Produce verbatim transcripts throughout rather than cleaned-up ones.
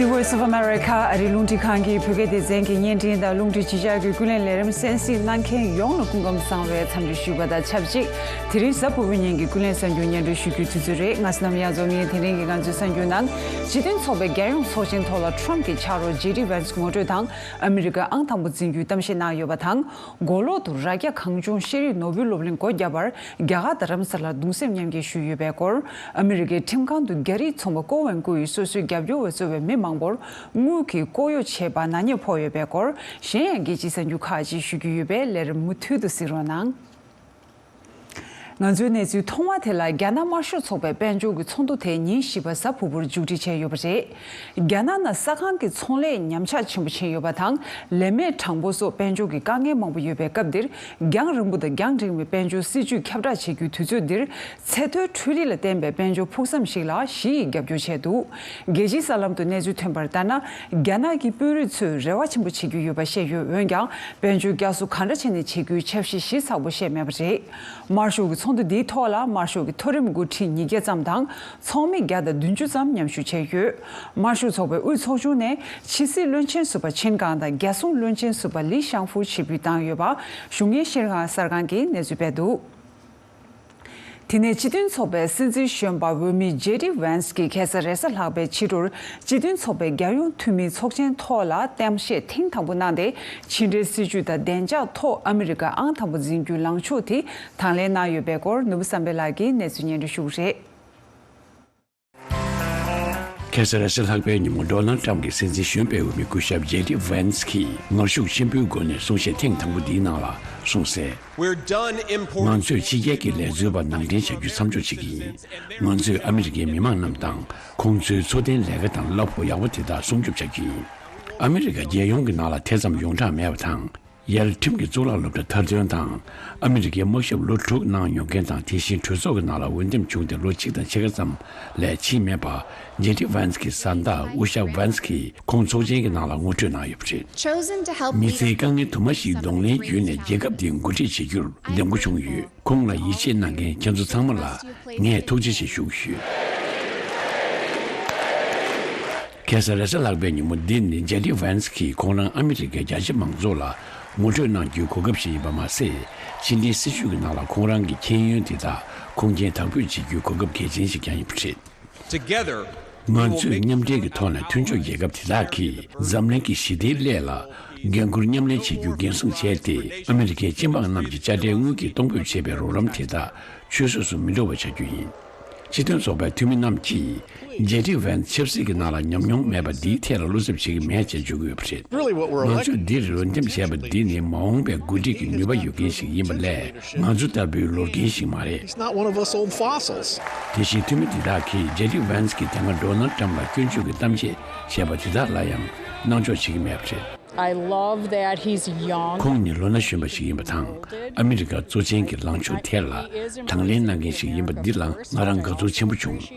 Voice of America ཨ་རིའི་རླུང་འཕྲིན་ཁང་གི་བོད་སྐད་སྡེ་ཚན་གྱི་བརྙན་འཕྲིན་དང་རླུང་འཕྲིན་གཞིས་ཆགས་ཀྱི་ཀུན་གླེང་ལས་རིམ་གསན་གཟིགས་གནང་མཁན་ཡོངས་ལ་སྐུ་ཁམས་བཟང་བའི་འཚམས་འདྲི་ཞུས་པ་དང་ཆབས་ཅིག་དེ་རིང་གཟའ་ཕུར་བུའི་ཉིན་གྱི་ཀུན་གླེང་གསར་འགྱུར་སྙན་སྒྲོན་ཞུ་རྒྱུའི་དུས་ཚོད་རེད། ང་བསོད་ནམས་དབྱངས་འཛོམས་ཡིན། དེ་རིང་གི་ང་ཚོའི་གསར་འགྱུར་ནང་སྤྱི་མཐུན་ཚོགས་པའི་རྒྱལ་ཡོངས་ཚོགས་ཆེན་ཐོག་ལ་ཁྲོམ་གྱི་ཕྱག་རོགས་ཇེ་ཌི་ཝན་སི་གྱི་ངོ་སྤྲོད་དང་། ཨ་མི་རི་ཀར་ཨང་དང་པོ་འཛིན་རྒྱུའི་གཏམ་བཤད་གནང་ཡོད་པ་དང་། མགོ་ལོག་ཏུ་རྭ་རྒྱ་གངས་ལྗོངས་ཤེས་རིག་ནོར་བུའི་སློབ་གླིང་སྒོ་བརྒྱབ་པར་རྒྱ་གར་རྡ་རམ་ས་ལར་གདུང་སེམས་མཉམ་སྐྱེད་ཞུས་ཡོད་པའི་སྐོར། ཨ་མི་རི་ཀའི་ཁྲིམས་ཁང་དུ་རྒྱ་རིགས་ཚོང་པ་ཀོ་ཝན་ཀུ་ཡིས་སོ་སོའི་རྒྱབ་སྐྱོར་བ་གཙོས་པའི་མི་མང་པོར་དངུལ་གྱིས་ལྐོག་གཡོ་བྱས་པ་ནག་ཉེས་ཕོག་ཡོད་པའི་སྐོར། གཞན་ཡང་རྒྱལ་སྤྱིའི་གསར་འགྱུར་ཁག་ཅིག་ཞུ་རྒྱུ་ཡོད་པས་ལས་རིམ་མུ་མཐུད་དུ་གཟིགས་རོགས་གནང་། ང་ཚོའི་གནས་ཚུལ་ཐོག་མ་དེ་ལ་རྒྱ་ནག་དམར་ཤོག་ཚོགས་པའི་དཔལ་འབྱོར་གྱི་ཚོགས་འདུ་དེ་ཉིན་བཞི་པ་གཟའ་ཕུར་བུར་མཇུག་སྒྲིལ་བྱས་ཡོད་པ་རེད། རྒྱ་ནག་ནང་ས་ཁང་གི་ཚོང་ལས་ཉམས་ཆག་ཆེན་པོ་ཕྱིན་ཡོད་པ་དང་། ལས་མེད་གྲངས་འབོར་སོགས་དཔལ་འབྱོར་གྱི་དཀའ་ངལ་མང་པོ་ཡོད་པའི་སྐབས་འདིར། རྒྱང་རིང་པོ་དང་རྒྱང་འཕྲིང་བའི་དཔལ་འབྱོར་སྲིད་ཇུས་ཁྱབ་བསྒྲགས་བྱེད་རྒྱུའི་དུས་ཚོད་འདིར། ཚད་མཐོའི་འཕྲུལ་རིག་ལ་བརྟེན་པའི་དཔལ་འབྱོར་ཕུགས་བསམ་ཞིག་ལ་ཞི་ཡིས་རྒྱབ་སྐྱོར་བྱས་འདུག་རྒྱལ་སྤྱིའི་གསར་ལམ་དུ་གནས་ཚུལ་ཐོན་པར་ལྟར་ན། རྒྱ་ནག་གི་དཔོན་རིགས་ཚོས་རེ་བ་ཆེན་པོ་བྱེད་ཀྱི་ཡོད་པ་བཤད་ཡོད། འོན་ཀྱང་། དཔལ་འབྱོར་བསྐྱར་གསོ་གང་འདྲ་བྱས་ནས་བྱེད་རྒྱུའི་འཆར་གཞི་ཞིབ་ཚགས་པོ་བཤད་མེད་པ་རེད། དམར་ཤོག་གི་ཚོགས་འདུ་འདིའི་ཐོག་ལ་དམར་ཤོག་གི་མཐོ་རིམ་འགོ་ཁྲིད་ཉིས་བརྒྱ་ཙམ་དང་། ཚོགས་མི་བརྒྱ་དང་བདུན་ཅུ་ཙམ་མཉམ་ཞུགས་བྱས་ཡོད། དམར་ཤོག་ཚོགས་པའི་དབུས་ཚོགས་ཆུང་ནས་ཕྱི་སྲིད་བློན་ཆེན་ཟུར་པ་ཆིན་ཀང་དང་རྒྱལ་སྲུང་བློན་ཆེན་ཟུར་པ་ལི་ཤང་ཧྥུ་ཆིབས་བསྒྱུར་བཏང་ཡོད་པ་གཞུང་གཉེར་ཤེས་རིག་གསར་ཁང་གིས་གནས་ཚུལ་སྤེལ་འདུག་དེ་ནས་སྤྱི་མཐུན་ཚོགས་པའི་སྲིད་འཛིན་གཞོན་པ་འོས་མི་ཇེ་ཌི་ཝན་སི་གིས་ཁ་སང་རེས་གཟའ་ལྷག་པའི་ཕྱི་དྲོར་སྤྱི་མཐུན་ཚོགས་པའི་རྒྱལ་ཡོངས་འཐུས་མིའི་ཚོགས་ཆེན་ཐོག་ལ་གཏམ་བཤད་ཐེངས་དང་པོ་གནང་སྟེ། ཕྱི་འབྲེལ་སྲིད་ཇུས་དང་བདེ་འཇགས་ཐོག་ཨ་མི་རི་ཀ་ཨང་དང་པོ་འཛིན་རྒྱུའི་ལངས་ཕྱོགས་དེ་དང་ལེན་གནང་ཡོད་པའི་སྐོར། ནོར་བུ་བསམ་འཕེལ་ལགས་ཀྱིས་གནས་ཚུལ་སྙན་སྒྲོན་ཞུ་གི་རེད། ཁ་སང་རེས་གཟའ་ལྷག་པའི་ཉིན་མོ། ཌོ་ནལ་ཊམ་གྱི་སྲིད་འཛིན་གཞོན་པའི་འོས་མི་སྐུ་ཞབས་ཇེ་ཌི་ཝན་སི་གིས་ངར་ཤུགས་ཆེན་པོའི་སྒོ་ནས་གསུང་བཤད་ཐེངས་དང་པོ་འདིའི་ནང་ལ་གསུངས་གསལ། We're done importing ང་ཚོས་ཕྱི་རྒྱལ་གྱི་ལས་བཟོ་བ་ནང་འདྲེན་བྱ་རྒྱུ་མཚམས་འཇོག་བྱེད་ཀྱི་ཡིན། ང་ཚོས་ཨ་མི་རི་ཀའི་མི་མང་རྣམས་དང་ཁོང་ཚོའི་འཚོ་རྟེན་ལས་ཀ་དང་གླ་ཕོགས་ཡག་པོ་དེ་དག་སྲུང་སྐྱོབ་བྱ་རྒྱུ་ཡིན། ཨ་མི་རི་ཀ་རྒྱལ་ཡོངས་ཀྱི་ནང་ལ་དེ་ཙམ་ཡོངས་གྲགས་མེད་པ་དང་། ཡར་ཁྲིམས་ཀྱི་གཙུག་ལག་སློབ་གྲྭ་མཐར་འདོན་དང་། ཨ་མི་རི་ཀའི་དམག་ཞབས་ལོ་དྲུག་གནང་མྱོང་མཁན་དང་། དེ་བཞིན་གྲོས་ཚོགས་ཀྱི་ནང་ལ་འོས་འདེམས་བྱུང་སྟེ་ལོ་གཅིག་དང་ཕྱེད་ཀ་ཙམ་ལས་ཕྱིན་མེད་པ། ཇེ་ཌི་ཝན་སི་གི་བཟའ་ཟླ་དབུ་ཞྭ་ཝན་སི་གིས་ཁོང་ཚོགས་ཆེན་གྱི་ནང་ལ་ངོ་སྤྲོད་གནང་ཡོད་པ་རེད། Chosen to help མི་ཚེའི་དཀའ་ངལ་དུ་མ་ཞིག་གདོང་ལེན་བརྒྱུད་ནས་རྒྱལ་ཁབ་འདི་འགོ་ཁྲིད་བྱེད་རྒྱུར་འདེམས་བསྐོ་བྱུང་ཡོད། ཁོང་ལ་ཡིད་ཆེས་གནང་མཁན་ཁྱེད་ཚོ་ཚང་མ་ལ་ངས་ཐུགས་རྗེ་ཆེ་ཞུ་གི་ཡོད། ཁ་སང་རེས་གཟའ་ལྷག་པའི་ཉིན་མོ་འདི་ནི་ཇེ་ཌི་ཝན་སི་གིས་ཁོང་རང་ཨ་མི་རི་ཀའི་རྒྱ་ཆེ་མང་ཚོགས་ལ་ངོ་སྤྲོད་གནང་རྒྱུའི་གོ་སྐབས་ཤིག་ཡིན་པ་མ་ཟད། ཕྱི་འབྲེལ་སྲིད་ཇུས་ཀྱི་ནང་ལ་ཁོང་རང་གི་མཁྱེན་ཡོན་དེ་དག་ཁུངས་སྐྱེལ་དག་པོས་བྱེད་རྒྱུའི་གོ་སྐབས་གལ་ཆེན་ཞིག་ཀྱང་ཡིན་པ་རེད། Together, ང་ཚོས་མཉམ་འབྲེལ་གྱི་ཐོག་ནས་མཐུན་ཕྱོགས་རྒྱལ་ཁབ་དེ་དག་གིས་འཛམ་གླིང་གི་ཞི་བདེའི་སླད་ལ་འགན་ཁུར་མཉམ་ལེན་བྱེད་རྒྱུ་འགན་སྲུང་བྱས་ཏེ། ཨ་མི་རི་ཀའི་སྤྱི་འབངས་རྣམས་ཀྱི་དཔྱ་ཁྲལ་དངུལ་གྱིས་གཏོང་ཕོད་བྱེད་པའི་རོགས་རམ་དེ་དག་ཆུད་ཟོས་སུ་མི་འགྲོ་བ་བྱ་རྒྱུ་ཡིན། སྤྱི་མཐུན་ཚོགས་པའི་འཐུས་མི་རྣམས་ཀྱིས་ཇེ་ཌི་ཝན་ཆབ་སྲིད་ཀྱི་ནང་ལ་ཉམས་མྱོང་མེད་པ་འདིའི་ཐད་ལ་བློ་འཚབ་བྱེད་ཀྱི་མེད་ཅེས་བརྗོད་ཀྱི་ཡོད་པ་རེད། Really what we're ང་elected ཚོས་འདིར་འོས་འདེམས་བྱས་པ་འདི་ནི་མ་འོངས་པའི་འགོ་ཁྲིད་ཀྱི་ནུས་པ་ཡོད་མཁན་ཞིག་ཡིན་པ་ལས། ང་ཚོ་ལྟ་བུའི་ལོ་རྒན་ཞིག་མ་རེད། He's not one of us old fossils. དེ་བཞིན་འཐུས་མི་འདི་དག་གིས་ཇེ་ཌི་ཝན་སི་གིས་དེ་སྔ་ཌོ་ནལ་ཊམ་ལ་སྐྱོན་བརྗོད་ཀྱི་གཏམ་བཤད་བྱས་པ་དེ་དག་ལ་ཡང་སྣང་འཇོག་བྱེད་ཀྱི་མེད་པ་རེད། I love that he's young. ཁོང་ནི་ལོ་ན་གཞོན་པ་ཞིག་ཡིན་པ་དང་། ཨ་མི་རི་ཀ་གཙོ་ཆེན་གྱི་ལངས་ཕྱོགས་དེ་ལ་དང་ལེན་གནང་མཁན་ཞིག་ཡིན་པ་འདི་ལ་ང་རང་དགའ་ཚོར་ཆེན་པོ་བྱུང་།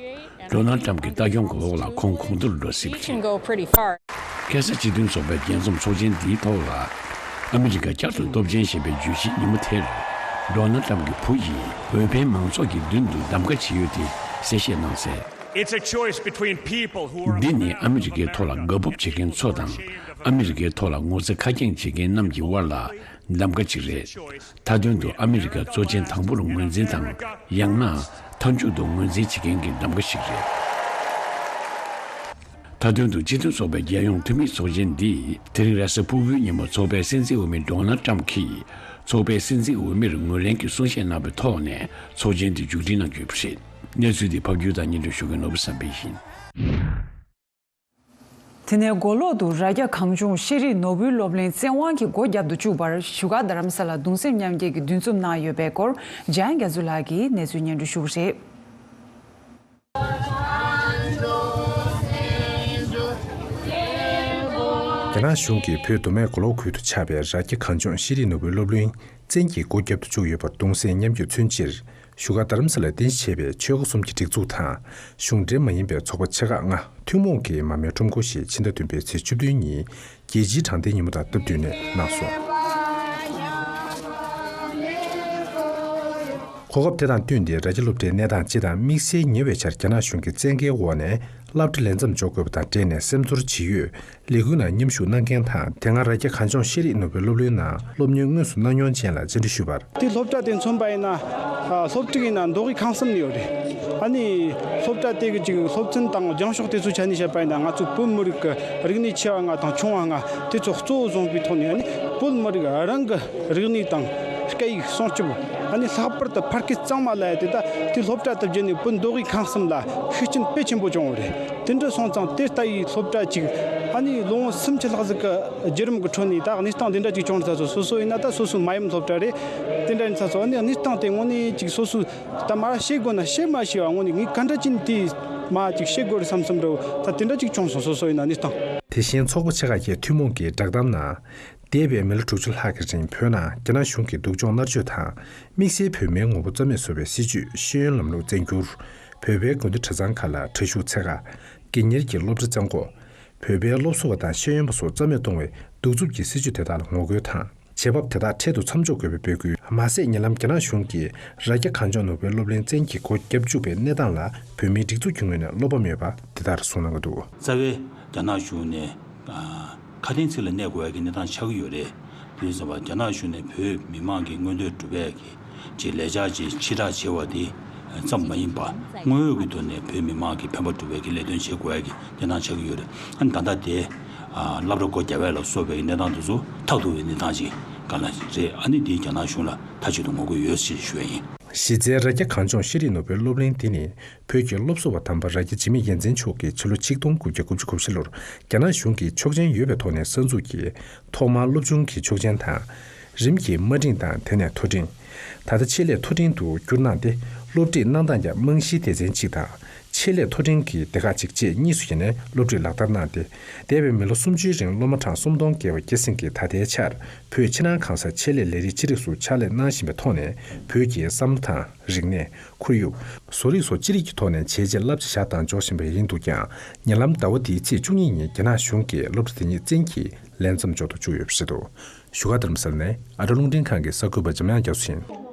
ཌོ་ནལ་ཊམ་གྱི་ལྟ་སྐྱོང་གི་འོག་ལ་ཁོང་གོང་མཐོར་འགྲོ་སྲིད་པ་རེད། Can go pretty far. ཁ་སང་སྤྱི་མཐུན་ཚོགས་པའི་རྒྱལ་འཛོམས་ཚོགས་ཆེན་འདིའི་ཐོག་ལ། ཨ་མི་རི་ཀ་བསྐྱར་དུ་སྟོབས་ཆེན་ཞེས་པའི་བརྗོད་གཞིའི་ཉིན་མོ་དེར། ཌོ་ནལ་ཊམ་གྱི་བུ་ཡིས་འོས་འཕེན་མང་ཚོགས་ཀྱི་མདུན་དུ་གདམ་ག་བྱེད་ཡུལ་དེ་གསལ་བཤད་གནང་གསལ། It's a choice between people who are འདི་ནི་ཨ་མི་རི་ཀའི་ཐོག་ལ་དགའ་སྤོབས་བྱེད་མཁན་ཚོ་དང་། ཨ་མི་རི་ཀའི་ཐོག་ལ་ངོ་ཚ་ཁ་འཁྱེང་བྱེད་མཁན་རྣམས་ཀྱི་དབར་ལ་གདམ་ག་ཅིག་རེད། མཐའ་དོན་དུ་ཨ་མི་རི་ཀ་གཙོ་ཆེན་དང་པོར་ངོས་འཛིན་དང་། ཡང་ན་མཐའ་མཇུག་ཏུ་ངོས་འཛིན་བྱེད་མཁན་གྱི་གདམ་ག་ཞིག་རེད། མཐའ་དོན་དུ་སྤྱི་མཐུན་ཚོགས་པའི་རྒྱལ་ཡོངས་འཐུས་མིའི་ཚོགས་ཆེན་འདིས་དེ་རིང་རེས་གཟའ་ཕུར་བུའི་ཉིན་མོ་ཚོགས་པའི་སྲིད་འཛིན་འོས་མི་ཌོ་ནལ་ཊམ་གྱིས་ཚོགས་པའི་སྲིད་འཛིན་འོས་མིར་ངོས་ལེན་གྱི་གསུང་བཤད་གནང་བའི་ཐོག་ནས་ཚོགས་ཆེན་འདི་མཇུག་སྒྲིལ་གནང་རྒྱུ་ཡོད་པ་རེད། གནས་ཚུལ་འདི་ཕབ་སྒྱུར་དང་སྙན་སྒྲོན་ཞུ་མཁན་ནོར་བུ་བསམ་འཕེལ་ཡིན། དེ་ནས་མགོ་ལོག་ཏུ་རྭ་རྒྱ་གངས་ལྗོངས་ཤེས་རིག་ནོར་བུའི་སློབ་གླིང་བཙན་དབང་གིས་སྒོ་བརྒྱབ་ཏུ་བཅུག་པར་བཞུགས་སྒར་རྡ་རམ་ས་ལར་གདུང་སེམས་མཉམ་སྐྱེད་ཀྱི་འདུ་འཛོམས་གནང་ཡོད་པའི་སྐོར། འཇམ་དབྱངས་རྒྱ་མཚོ་ལགས་ཀྱིས་གནས་ཚུལ་སྙན་སྒྲོན་ཞུ་གི་རེད། རྒྱ་ནག་གཞུང་གིས་བོད་མདོ་སྨད་མགོ་ལོག་ཁུལ་དུ་ཆགས་པའི་རྭ་རྒྱ་གངས་ལྗོངས་ཤེས་རིག་ནོར་བུའི་སློབ་གླིང་བཙན་གྱིས་སྒོ་བརྒྱབ་ཏུ་བཅུག་ཡོད་པར་གདུང་སེམས་མཉམ་སྐྱེད་མཚོན་ཕྱིར། བཞུགས་སྒར་རྡ་རམ་ས་ལར་རྟེན་གཞི་བྱས་པའི་ཆོལ་ཁ་གསུམ་གྱི་སྒྲིག་འཛུགས་དང་། གཞུང་འབྲེལ་མ་ཡིན་པའི་ཚོགས་པ་ཆེ་ཁག་ལྔ་ཐུན་མོང་གི་མར་མེའི་ཁྲོམ་སྐོར་ཞིག་ཕྱི་ཟླ་བདུན་པའི་ཚེས་བཅུ་བདུན་ཉིན་རྒྱལ་སྤྱིའི་དྲང་བདེན་ཉིན་མོ་དང་སྟབས་བསྟུན་ནས་གནང་སོང་། གོ་སྐབས་དེ་དང་བསྟུན་ཏེ་རྭ་རྒྱ་སློབ་གྲྭའི་གནས་སྟངས་སྤྱི་དང་དམིགས་བསལ་ཉེ་བའི་ཆར་རྒྱ་ནག་གཞུང་གི་བཙན་འགེལ་འོག་ནས་ སློབ་གྲྭ་ལས་མཚམས་འཇོག་དགོས་པ་དང་འབྲེལ་ནས་སེམས་ཚོར་ཇི་ཡོད། ལས་འགུལ་ནང་མཉམ་ཞུགས་གནང་མཁན་དང་དེ་སྔ་རྭ་རྒྱ་གངས་ལྗོངས་ཤེས་རིག་ནོར་བུའི་སློབ་གླིང་ནང་སློབ་གཉེར་དངོས་སུ་གནང་མྱོང་ཅན་ལ་བཅར་འདྲི་ཞུས་པར། དེ་སློབ་གྲྭ་དེ་མཚོན་པ་ཡིན་ན། ཨ། སློབ་ཕྲུག་ཡིན་ན་མདོ་དབུས་ཁམས་གསུམ་ནས་ཡོད་རེད། ཨ་ནི་སློབ་གྲྭ་དེ་གི་ཅིག་སློབ་ཚན་དང་སྦྱང་ཕྱོགས་དེ་ཚོའི་ཆ་ནས་བཤད་པ་ཡིན་ན། ང་ཚོ་བོད་མི་རིགས་ཀྱི་རིག་གནས་ཆེ་བ་ལྔ་དང་ཆུང་བ་ལྔ་དེ་ཚོ་གཙོ་བོ་བཟུང་བའི་ཐོག་ནས། ཨ་ནི་བོད་མི་རིགས་རང་གི་རིག་གནས་དང་སྐད་ཡིག་སྲུང་སྐྱོབ། ཨ་ནི་ལྷག་པར་དུ་ཕ་སྐད་གཙང་མ་ལབ་ཡ་དེ་ད་དེ་སློབ་གྲྭ་དེ་བརྒྱུད་ནས་བོད་མདོ་དབུས་ཁམས་གསུམ་ལ་ཤུགས་རྐྱེན་དཔེ་ཆེན་པོ་བྱུང་བ་རེད། དེ་འདྲ་སོང་ཙང་དེ་ལྟ་བུའི་སློབ་གྲྭ་ཅིག་ཨ་ནི་ལོ་ངོ་སུམ་ཅུ་ལྷག་ཟིག་གི་བརྒྱུད་རིམ་གྱི་ཁྲོད་ནས་ད་གནས་སྟངས་དེ་འདྲ་ཅིག་བྱུང་ཚར་སོང་། སོ་སོ་ཡིན་ན་ད་སོ་སོའི་མ་ཡུམ་སློབ་གྲྭ་རེད། དེ་འདྲ་ཡིན་ཚར་སོང་། ཨ་ནི་གནས་སྟངས་དེ་དངོས་གནས་ཅིག་སོ་སོ་ད་མར་བཤད་དགོས་ན་བཤད་མ་ཤེས་པ། དངོས་གནས་ངས་ག་འདྲ་ཅིག་དེ་མར་ཅིག་བཤད་དགོས་རེད་བསམ་བསམ་འདྲ་བོ་ད་དེ་འདྲ་ཅིག་བྱུང་སོང་། སོ་སོ་ཡིན་ན་གནས་སྟངས། དེ་བཞིན་ཚོགས་པ་ཆེ་ཁག་གི་ཐུན་མོང་གི་བསྒྲགས་གཏམ་ནང་། འདས་པའི་མི་ལོ་དྲུག་ཅུ་ལྷག་གི་རིང་བོད་ནང་རྒྱ་ནག་གཞུང་གིས་སྡུག་སྦྱོང་མནར་གཅོད་དང་། དམིགས་བསལ་བོད་མིའི་ངོ་བོ་རྩ་མེད་བཟོ་བའི་སྲིད་བྱུས་ཤེས་ཡོན་ལམ་ལུགས་བཙན་བསྒྱུར། བོད་པའི་དགོན་སྡེ་གྲྭ་ཚང་ཁག་ལ་གྲྭ་ཤུགས་ཚད་བཀག་དགེ་གཉེར་གྱི་སློབ་གྲྭ་བཙན་འགོག་བོད་པའི་སློབ་གསོ་བ་དང་ཤེས་ཡོན་པ་སོགས་རྩ་མེད་གཏོང་བའི་གདུག་རྩུབ་ཀྱི་སྲིད་བྱུས་དེ་དག་ལ་ངོ་རྒོལ་དང་། བྱེད་བབ་དེ་དག་འཕྲལ་དུ་མཚམས་འཇོག་དགོས་པའི་འབོད་སྐུལ། མ་ཟད། ཉེ་ལམ་རྒྱ་ནག་གཞུང་གིས་རྭ་རྒྱ་གངས་ལྗོངས་ནོར་བུའི་སློབ་གླིང་བཙན་གྱིས་སྒོ་བརྒྱབ་བཅུག་པའི་གནས་སྟངས་ལ་བོད་མིའི་སྒྲིག་འཛུགས་ཀྱི་ངོས་ནས་བློ་ཕམ་ཡོད་པ་དེ་ལྟར་གསུངས་གནང་གི་འདུག། རྩ་བའི་རྒྱ་ནག་གཞུང་ནས། ཨ། ཁ་དན་ཚིག་ལ་གནས་དགོས་ཡ་གི་གནས་སྟངས་ཆགས་ཀྱི་ཡོད་རེད། དེ་ཡིན་ཙང་རྒྱ་ནག་གཞུང་ནས་བོད་མི་མང་གི་མངོན་འདོད་སྒྲུབ་པའི་གི་ཅིག་ལས་འཆར་ཅིག་ཕྱིར་བསྒྲགས་བྱས་པ་དེ་ཙམ་མ་ཡིན་པ། དངོས་ཡོད་ཀྱི་ཐོག་ནས་བོད་མི་མང་གི་ཕན་པ་སྒྲུབ་པའི་གི་ལས་དོན་བྱེད་དགོས་ཡ་གི་གནས་སྟངས་ཆགས་ཀྱི་ཡོད་རེད། ཨ་ནི་ད་ལྟ་དེ། ཨ། སློབ་གྲྭ་སྒོ་བརྒྱབ་པ་ལ་སོགས་པའི་གནས་སྟངས་དེ་ཚོ་ཐབས་སྡུག་པའི་གནས་སྟངས་ཅིག་ག་ལ་རེད། ཨ་ནི་དེ་རྒྱ་ནག་གཞུང་ལ་མཐའ་གཅིག་ཏུ་ངོ་རྒོལ་ཡོད་ཅེས་ཞུ་བ་ཡིན། གཞི་རྩའི་རྭ་རྒྱ་གངས་ལྗོངས་ཤེས་རིག་ནོར་བུའི་སློབ་གླིང་འདི་ནི། བོད་ཀྱི་སློབ་གསོ་བ་དམ་པ་རྭ་རྒྱ་འཇིགས་མེད་རྒྱལ་མཚན་མཆོག་གིས་ཕྱི་ལོ་ཆིག་སྟོང་དགུ་བརྒྱ་དགུ་བཅུ་གོ་བཞི་ལོར་རྒྱ་ནག་གཞུང་གིས་ཆོག་མཆན་ཡོད་པའི་ཐོག་ནས་གསར་འཛུགས་ཀྱིས་ཐོག་མར་སློབ་ཆུང་གི་ཆོག་མཆན་དང་། རིམ་གྱིས་དམའ་འབྲིང་དང་དེ་ནས་མཐོ་འབྲིང་། ད་ལྟ་ཆེད་ལས་མཐོ་འབྲིང་དུ་བསྒྱུར་གནང་སྟེ། སློབ་ཁྲིད་གནང་སྟངས་ཀྱང་རྨང་གཞིའི་སྡེ་ཚན་གཅིག་དང་། ཆེད་ལས་མཐོ་འབྲིང་གི་སྡེ་ཁག་ཅིག་བཅས་གཉིས་སུ་ཕྱེ་ནས་སློབ་ཁྲིད་ལག་བསྟར་གནང་སྟེ། འདས་པའི་མི་ལོ་སུམ་ཅུའི་རིང་སློབ་མ་གྲངས་སུམ་སྟོང་བརྒལ་བ་སྐྱེད་སྲིང་གིས་ད་ལྟའི་ཆར་བོད་ཕྱི་ནང་གང་སར་ཆེད་ལས་ལས་རིགས་ཅི་རིགས་སུ་ཕྱག་ལས་གནང་བཞིན་པའི་ཐོག་ནས། བོད་ཀྱི་བསམ་བློ་དང་། རིག་གནས། ཁོར་ཡུག་བཟོ་རིག་སོགས་ཅི་རིགས་ཀྱི་ཐོག་ནས་བྱས་རྗེས་རླབས་ཆེ་བཞག་དང་འཇོག་བཞིན་པ་ཡིན་འདུག་ཀྱང་། ཉེ་ལམ་ཟླ་བ་འདིའི་ཚེས་བཅུ་གཉིས་ཉིན་རྒྱ་ནག་གཞུང་གིས་སློབ་གྲྭ་དེ་ཉིད་བཙན་གྱིས་ལས་མཚམས་འཇོག་ཏུ་བཅུག་ཡོད་པ་རེད་འདུག། བཞུགས་སྒར་རྡ་རམ་ས་ལ་ནས་ཨ་ཊ་རླུང་འཕྲིན་ཁང་གི་གསར་འགོད་པ་འཇམ་དབྱངས་རྒྱ་མཚོ་ཡིན།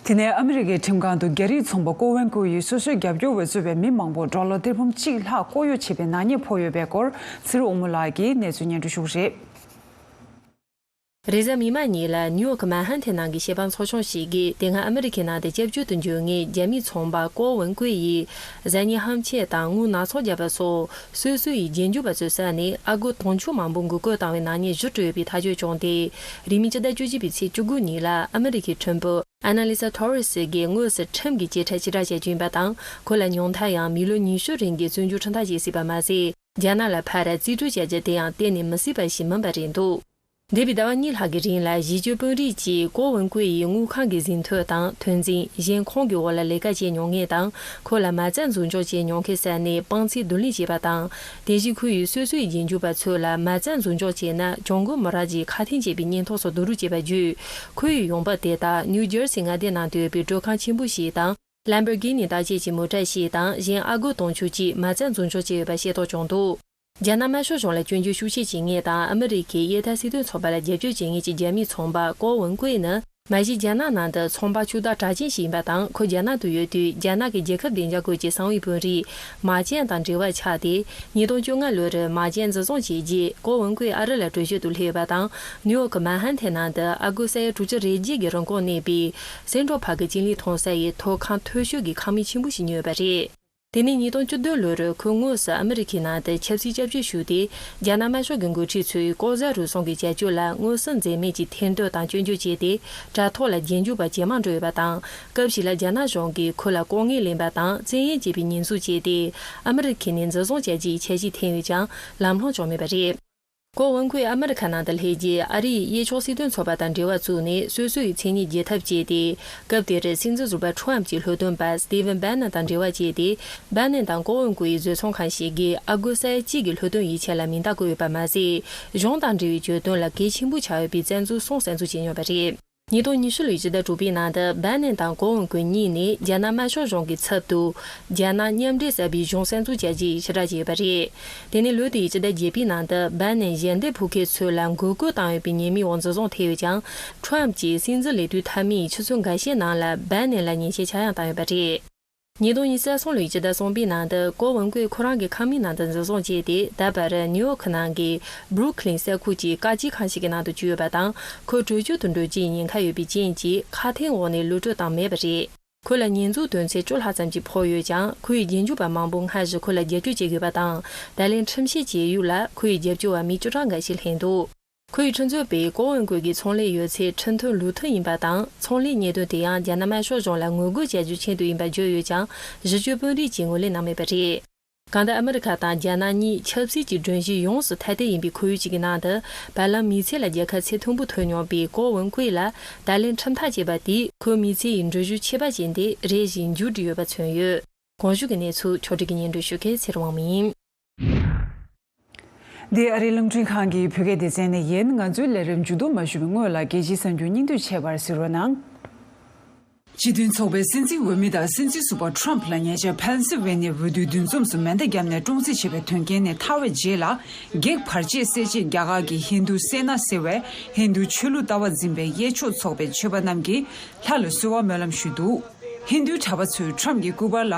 དེ་ནས་ཨ་མི་རི་ཀའི་ཁྲིམས་ཁང་དུ་རྒྱ་རིགས་ཚོང་པ་ཀོ་ཝན་ཀུའེ་ཡིས་སོ་སོའི་རྒྱབ་སྐྱོར་བས་གཙོས་པའི་མི་མང་པོ་ཌོ་ལར་ཏེར་འབུམ་གཅིག་ལྷག་ལྐོག་གཡོ་བྱས་པའི་ནག་ཉེས་ཕོག་ཡོད་པའི་སྐོར། ཚེ་རིང་དབང་མོ་ལགས་ཀྱིས་གནས་ཚུལ་སྙན་སྒྲོན་ཞུ་གི་རེད། རེས་གཟའ་མིག་དམར་ཉིན་ལ་ནིའུ་ཡོག་གི་མན་ཧན་ཐན་ནང་གི་ཤེས་དཔལ་ཚོགས་ཆུང་ཞིག་གིས། དེ་སྔ་ཨ་མི་རི་ཁའི་ནང་དུ་སྐྱབས་བཅོལ་དུ་འབྱོར་མཁན་རྒྱ་མིའི་ཚོང་པ་ཀོ་ཝན་ཀུའེ་ཡིས་ཟ་ཉལ་ཧམ་ཆས་དང་དངུལ་ནག་ཚོང་བརྒྱབ་པ་སོགས་སོ་སོ་ཡི་རྗེས་འཇུག་པ་ཚོའི་ས་ནས་ཨ་སྒོར་དུང་ཕྱུར་མང་པོ་འགུག་བཀོད་བཏང་བའི་ནག་ཉེས་ཞུ་སྤྲོད་ཡོད་པའི་ཐག་གཅོད་བྱུང་སྟེ། རིང་མིན་ཕྱི་ཟླ་བཅུ་གཅིག་པའི་ཚེས་བཅུ་དགུ་ཉིན་ལ་ཨ་མི་རི་ཁའི་ཁྲིམས་དཔོན་ཨ་ན་ལི་ས་ཐོ་རེ་སི་གིས་དངོས་སུ་ཁྲིམས་ཀྱི་བཅད་ཁྲ་ཕྱིར་བསྒྲགས་བྱེད་རྒྱུ་ཡིན་པ་དང་། ཁོ་ལ་ཉུང་མཐར་ཡང་མི་ལོ་ཉི་ཤུ་རིང་གི་བཙོན་འཇུག་ཁྲིམས་ཐག་བཅད་སྲིད་པ་མ་ཟད། རྒྱ་ནག་ལ་ཕར་རྩིས་སྤྲོད་བྱ་རྒྱུ་དེ་ཡང་གཏན་ནས་མི་སྲིད་པ་ཞིག་མིན་པ་རེད་འདུག། འདས་པའི་ཟླ་བ་གཉིས་ལྷག་གི་རིང་ལ་གཞིས་བྱེས་དཔོན་རིགས་ཀྱིས་ཀོ་ཝུན་ཀུའེ་ཡི་དངུལ་ཁང་གི་ཟིན་ཐོ་དང་། ཐོན་རྫས་གཞན་ཁོང་གི་འོག་ལ་ལས་ཀ་བྱེད་མྱོང་མཁན་དང་། ཁོ་ལ་མ་རྩ་འཛུགས་འཇོག་བྱེད་མྱོང་མཁན་ས་ནས་དཔང་ཚད་བསྡུ་ལེན་བྱས་པ་དང་། དེ་བཞིན་ཁོ་ཡིས་སོ་སོའི་རྗེས་འཇུག་པ་ཚོ་ལ་མ་རྩ་འཛུགས་འཇོག་བྱས་ན་གྱོང་གུན་མི་རག་ཅེས་ཁ་འཐེན་བྱས་པའི་བརྙན་ཐུང་སོགས་བསྡུ་རུབ་བྱས་པ་བརྒྱུད། ཁོ་ཡི་ཡོང་འབབ་དེ་དག་ནིའུ་ཇར་སི་མངའ་སྡེ་ནང་དུ་ཡོད་པའི་སྤྲོད་ཁང་ཆེན་པོ་ཞིག་དང་། ལམ་བོར་གྷི་ནི་བརྟག་དཔྱད་ཀྱི་མོ་ཊ་ཞིག་དང་། གཞན་ཨ་སྒོར་དུང་ཕྱུར་གཅིག་མ་རྩ་འཛུགས་འཇོག་བྱས་ཡོད་པ་ཤེས་རྟོགས་བྱུང་འདུག། རྒྱ་ནག་དམར་ཤོག་གཞུང་ལ་སྐྱོན་བརྗོད་ཤུགས་ཆེ་བྱེད་མཁན་དང་། ཨ་མི་རི་ཁའི་གཡས་འཐབ་སྲིད་དོན་ཚོགས་པ་ལ་རྒྱབ་སྐྱོར་བྱེད་མཁན་གྱི་རྒྱ་མིའི་ཚོང་པ་ཀོ་ཝུན་ཀུའེ་ནི། མ་གཞི་རྒྱ་ནག་ནང་དུ་ཚོང་པ་ཕྱུག་བདག་གྲགས་ཅན་ཞིག་ཡིན་པ་དང་། ཁོ་རྒྱ་ནག་ཏུ་ཡོད་དུས་རྒྱ་ནག་གི་རྒྱལ་ཁབ་བདེ་འཇགས་སྐོར་གྱི་གསང་བའི་དཔོན་རིགས་མཱ་ཅན་དང་འབྲེལ་བ་ཆགས་ཏེ། ཉིས་སྟོང་བཅོ་ལྔ་ལོར་མཱ་ཅན་འཛིན་བཟུང་བྱས་རྗེས། ཀོ་ཝུན་ཀུའེ་ཨ་རི་ལ་བྲོས་བྱོལ་དུ་སླེབས་ཡོད་པ་དང་། ནིའུ་ཡོག་གི་མན་ཧན་ཐན་ནང་དུ་ཨ་སྒོར་ས་ཡ་དྲུག་ཅུ་རེ་བརྒྱད་ཀྱི་རིན་གོང་གནས་པའི་སེན་ཊྲལ་པཱརྐ་གི་ཅིན་ལི་མཐོང་ས་ཡི་ཐོག་ཁང་མཐོ་ཤོས་ཀྱི་ཁང་མིག་ཆེན་པོ་ཞིག་ཉོས་ཡོད་པ་རེད། དེ་ནས་ཉིས་སྟོང་བཅུ་བདུན་ལོར་ཁོས་དངོས་སུ་ཨ་མི་རི་ཁའི་ནང་དུ་ཆབ་སྲིད་སྐྱབས་བཅོལ་ཞུས་ཏེ། རྒྱ་ནག་དམར་ཤོག་གི་འགོ་ཁྲིད་ཚོས་ལྐོག་ཟ་རུལ་སུངས་ཀྱི་བྱ་སྤྱོད་ལ་མངོན་གསལ་འཛེམ་མེད་ཀྱིས་ཐེར་འདོན་དང་སྐྱོན་བརྗོད་བྱས་ཏེ། དྲ་ཐོག་ལ་རྗེས་འཇུག་པ་ཇེ་མང་འགྲོ་ཡོད་པ་དང་། སྐབས་ཤིག་ལ་རྒྱ་ནག་གཞུང་གིས་ཁོ་ལ་ལྐོག་རྔན་ལེན་པ་དང་བཙན་གཡེམ་བྱས་པའི་ཉེས་འཛུགས་བྱས་ཏེ། ཨ་མི་རི་ཁ་ནས་འཛིན་བཟུང་བྱ་རྒྱུའི་འཆར་གཞི་འཐེན་ཡོད་ཀྱང་། ལམ་ལྷོང་བྱུང་མེད་པ་རེད། ཀོ་ཝུན་ཀུའེ་ཨ་མི་རི་ཁ་ནང་དུ་སླེབས་རྗེས། ཨ་རིའི་གཡས་ཕྱོགས་སྲིད་དོན་ཚོགས་པ་དང་འབྲེལ་བ་བཙུགས་ནས། སོ་སོ་ཡི་མཚན་སྙན་བརྗེད་ཐབས་བྱས་ཏེ། སྐབས་དེར་སྲིད་འཛིན་ཟུར་པ་ཁྲོམ་གྱི་ལྷོ་སྟོན་པ་སི་ཏི་ཝན་བྷེ་ནན་དང་འབྲེལ་བ་བྱས་ཏེ། བྷེ་ནན་དང་ཀོ་ཝུན་ཀུའེ་ཡི་བཟོ་ཚོང་ཁང་ཞིག་གིས་ཨ་སྒོར་ས་ཡ་གཅིག་གི་ལྷོ་སྟོན་ཡིག་ཆ་ལ་མིང་རྟགས་བཀོད་ཡོད་པ་མ་ཟད། གཞུང་དང་འབྲེལ་བའི་གྱོད་དོན་ལ་གལ་ཆེན་པོ་ཆགས་ཡོད་པའི་བཙན་འཛུལ་སོང་གསར་འཛུགས་བྱས་མྱོང་བ་རེད། ཉིས་སྟོང་ཉི་ཤུ་ལོའི་སྤྱི་ཟླ་དྲུག་པའི་ནང་དུ་བྷེ་ནན་དང་ཀོ་ཝུན་ཀུའེ་གཉིས་ནས་རྒྱ་ནག་དམར་ཤོག་གཞུང་གི་ཚབ་ཏུ། རྒྱ་ནག་མཉམ་འབྲེལ་གསར་པའི་གཞུང་གསར་འཛུགས་བྱ་རྒྱུའི་ཕྱིར་བསྒྲགས་བྱས་ཡོད་པ་རེད། དེ་ནས་ལོ་དེའི་སྤྱི་ཟླ་བརྒྱད་པའི་ནང་དུ་བྷེ་ནན་ཞལ་འདེབས་ཕུལ་མཁན་ཚོ་ལ་འགོག་རྒོལ་བཏང་ཡོད་པའི་ཉེས་མིང་འོག་འཛིན་བཟུང་ཐེབས་ཡོད་ཀྱང་། ཁྲོམ་གྱིས་སྲིད་འཛིན་ལས་དུས་མཐའ་མའི་ཆུ་ཚོད་འགའ་ཤས་ནང་ལ་བྷེ་ནན་ལ་ཉེས་ཆད་ཆག་ཡང་བཏང་ཡོད་པ་རེད། ཉིས་སྟོང་ཉི་ཤུ་རྩ་གསུམ་ལོའི་ཕྱི་ཟླ་གསུམ་པའི་ནང་དུ་ཀོ་ཝུན་ཀུའེ་ཁོ་རང་གི་ཁང་མིག་ནང་དུ་འཛིན་བཟུང་བྱས་ཏེ། ད་བར་ནིའུ་ཡོག་གི་ནང་གི་སྦྲུག་ལིན་ས་ཁུལ་གྱི་བཀག་སྐྱིལ་ཁང་ཞིག་གི་ནང་དུ་བཅུག་ཡོད་པ་དང་། ཁོ་བྲོས་བྱོལ་དུ་འགྲོ་རྒྱུའི་ཉེན་ཁ་ཡོད་པའི་རྐྱེན་གྱིས། ཁ་འཐོར་འོག་ནས་གློད་གྲོལ་བཏང་མེད་པ་རེད། ཁོ་ལ་ཉེས་འཛུགས་དོན་ཚན་བཅུ་ལྷག་ཙམ་ཞིག་ཕོག་ཡོད་ཀྱང་། ཁོའི་རྗེས་འཇུག་པ་མང་པོ་སྔ་གཞུག་ཁོ་ལ་རྒྱབ་སྐྱོར་བྱེད་དགོས་པ་དང་། ད་ལན་ཁྲིམས་བཤེར་བྱེད་ཡུལ་ལ་ཁོའི་རྒྱབ་སྐྱོར་བ་མི་བཅུ་གྲངས་འགའ་ཞིག་ལྷན་འདུག་ཁོའི་ཁྲིམས་རྩོད་པས་ཀོ་ཝུན་ཀུའེ་གི་ཚོང་ལས་ཡོད་ཚད་ཁྲིམས་མཐུན་ལུགས་མཐུན་ཡིན་པ་དང་། ཚོང་ལས་གཉེན་དོན་དེ་ཡང་རྒྱ་ནག་དམར་ཤོག་གཞུང་ལ་ངོ་རྒོལ་བྱ་རྒྱུའི་ཆེད་དུ་ཡིན་པ་བརྗོད་ཡོད་ཀྱང་། གཞི་བཅོལ་དཔོན་རིགས་ཀྱིས་ངོས་ལེན་གནང་མེད་པ་རེད། གང་ལྟར། ཨ་མི་རི་ཁ་དང་རྒྱ་ནག་གཉིས་ཆབ་སྲིད་ཀྱི་སྒྲོམ་གཞི་ཡོངས་སུ་ཐ་དད་ཡིན་པའི་ཁོར་ཡུག་ཅིག་གི་ནང་དུ། བར་ལམ་མི་ཚེ་ལ་རྒྱལ་ཁ་ཚད་མཐོན་པོ་ཐོབ་མྱོང་བའི་ཀོ་ཝུན་ཀུའེ་ལ། ད་ལན་ཁྲིམས་ཐག་བཅད་པ་དེས་ཁོའི་མི་ཚེ་ཡི་འགྲུལ་བཞུད་ཆད་པ་ཅན་དེ་རེ་ཞིག་མཇུག་བསྒྲིལ་ཡོད་པ་མཚོན་ཡོད། གོང་ཞུས་ཀྱི་གནས་ཚུལ་ཕྱོགས་སྒྲིག་གིས་སྙན་སྒྲོན་ཞུ་མཁན་ཚེ་རིང་དབང་མོ་ཡིན། འདི་ཨ་རིའི་རླུང་འཕྲིན་ཁང་གི་བོད་སྐད་སྡེ་ཚན་ནས་ཡིན། ང་ཚོའི་ལས་རིམ་མཇུག་བསྡོམས་མ་ཞུ་བའི་སྔོན་ལ། རྒྱལ་སྤྱིའི་གསར་འགྱུར་སྙིང་བསྡུས་བྱས་པར་གཟིགས་རོགས་གནང་། སྤྱི་མཐུན་ཚོགས་པའི་སྲིད་འཛིན་འོས་མི་དང་སྲིད་འཛིན་ཟུར་པ་ཁྲོམ་ཕུ་ལ་ཉེ་ཆར་ཕེན་སིལ་ཝེ་ནི་ཡའི་འོས་བསྡུའི་འདུ་འཛོམས་སུ་མེ་མདའ་བརྒྱབ་ནས་བཀྲོངས་རྩིས་བྱས་པའི་དོན་རྐྱེན་ནས་ཐར་བའི་རྗེས་ལ། བགེགས་བར་ཆད་སེལ་ཆེད་རྒྱ་གར་གྱི་ཧིན་རྡུ་སེ་ན་ཟེར་བས་ཧིན་རྡུ་ཆོས་ལུགས་ལྟ་བ་འཛིན་པའི་གཡས་ཕྱོགས་ཚོགས་པའི་ཆོས་པ་རྣམས་ཀྱིས་ལྷ་ལ་གསོལ་བ་སྨོན་ལམ་ཞུས་འདུག་ཧིན་རྡུའི་གྲྭ་པ་ཚོས་ཁྲོམ་གྱི་སྐུ་པར་ལ་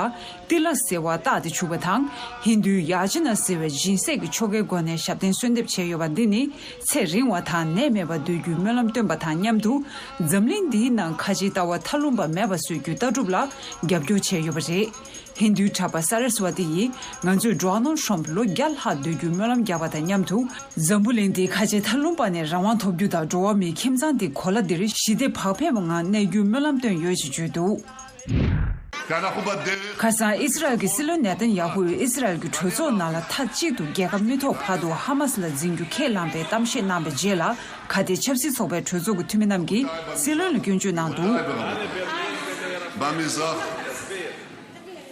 ཏི་ལ་ཟེར་བ་བཏགས་ཏེ་བྱུགས་པ་དང་། ཧིན་རྡུའི་ཡ་ཇི་ན་ཟེར་བའི་སྦྱིན་སྲེག་གི་ཆོ་གའི་སྒོ་ནས་ཞབས་བརྟན་གསོལ་འདེབས་བྱས་ཡོད་པ་འདི་ནི། ཚེ་རིང་བ་དང་ནད་མེད་པར་སྡོད་རྒྱུའི་སྨོན་ལམ་བཏོན་པ་དང་མཉམ་དུ། འཛམ་གླིང་འདིའི་ནང་ཁ་ཆེའི་ལྟ་བ་མཐའ་ལྷུང་པ་མེད་པ་བཟོ་རྒྱུའི་ལྟ་གྲུབ་ལ་རྒྱབ་སྐྱོར་བྱས་ཡོད་པ་རེད། ཧིན་རྡུའི་གྲྭ་པ་ས་ར་སི་ཝ་ཏི་ཡིས། ང་ཚོས་ཌོ་ནལ་ཊམ་ལོ་བརྒྱ་ལྷག་སྡོད་རྒྱུའི་སྨོན་ལམ་བརྒྱབ་པ་དང་མཉམ་དུ། འཛམ་བུ་གླིང་འདི་ཁ་ཆེ་མཐའ་ལྷུང་པ་ནས་རང་དབང་ཐོབ་རྒྱུ་དང་། འགྲོ་བ་མིའི་ཁྱིམ་ཚང་འདི་གོ་ལ་འདིར་ཞི་བདེ་བག་ཕེབས་པའི་ངང་གནས་རྒྱུའི་སྨོན་ལམ་བཏོན་ཡོད་ཅེས་བརྗོད་འདུག་ཁ་སང་ཨི་སི་རལ་གྱི་སྲིད་བློན་ནེ་ཐན་ཡ་ཧུ་ཡིས་ཨི་སི་རལ་གྱི་གྲོས་ཚོགས་ནང་ལ་མཐའ་གཅིག་ཏུ་རྒྱལ་ཁ་མི་ཐོབ་བར་དུ་ཧ་མ་སི་ལ་འཛིན་རྒྱུ་ཁས་བླངས་པའི་གཏམ་བཤད་གནང་བའི་རྗེས་ལ། ཁ་གཏད་ཆབ་སྲིད་ཚོགས་པའི་གྲོས་ཚོགས་ཀྱི་འཐུས་མི་རྣམས་ཀྱིས་སྲིད་བློན་ལ་སྐྱོན་བརྗོད་གནང་འདུག་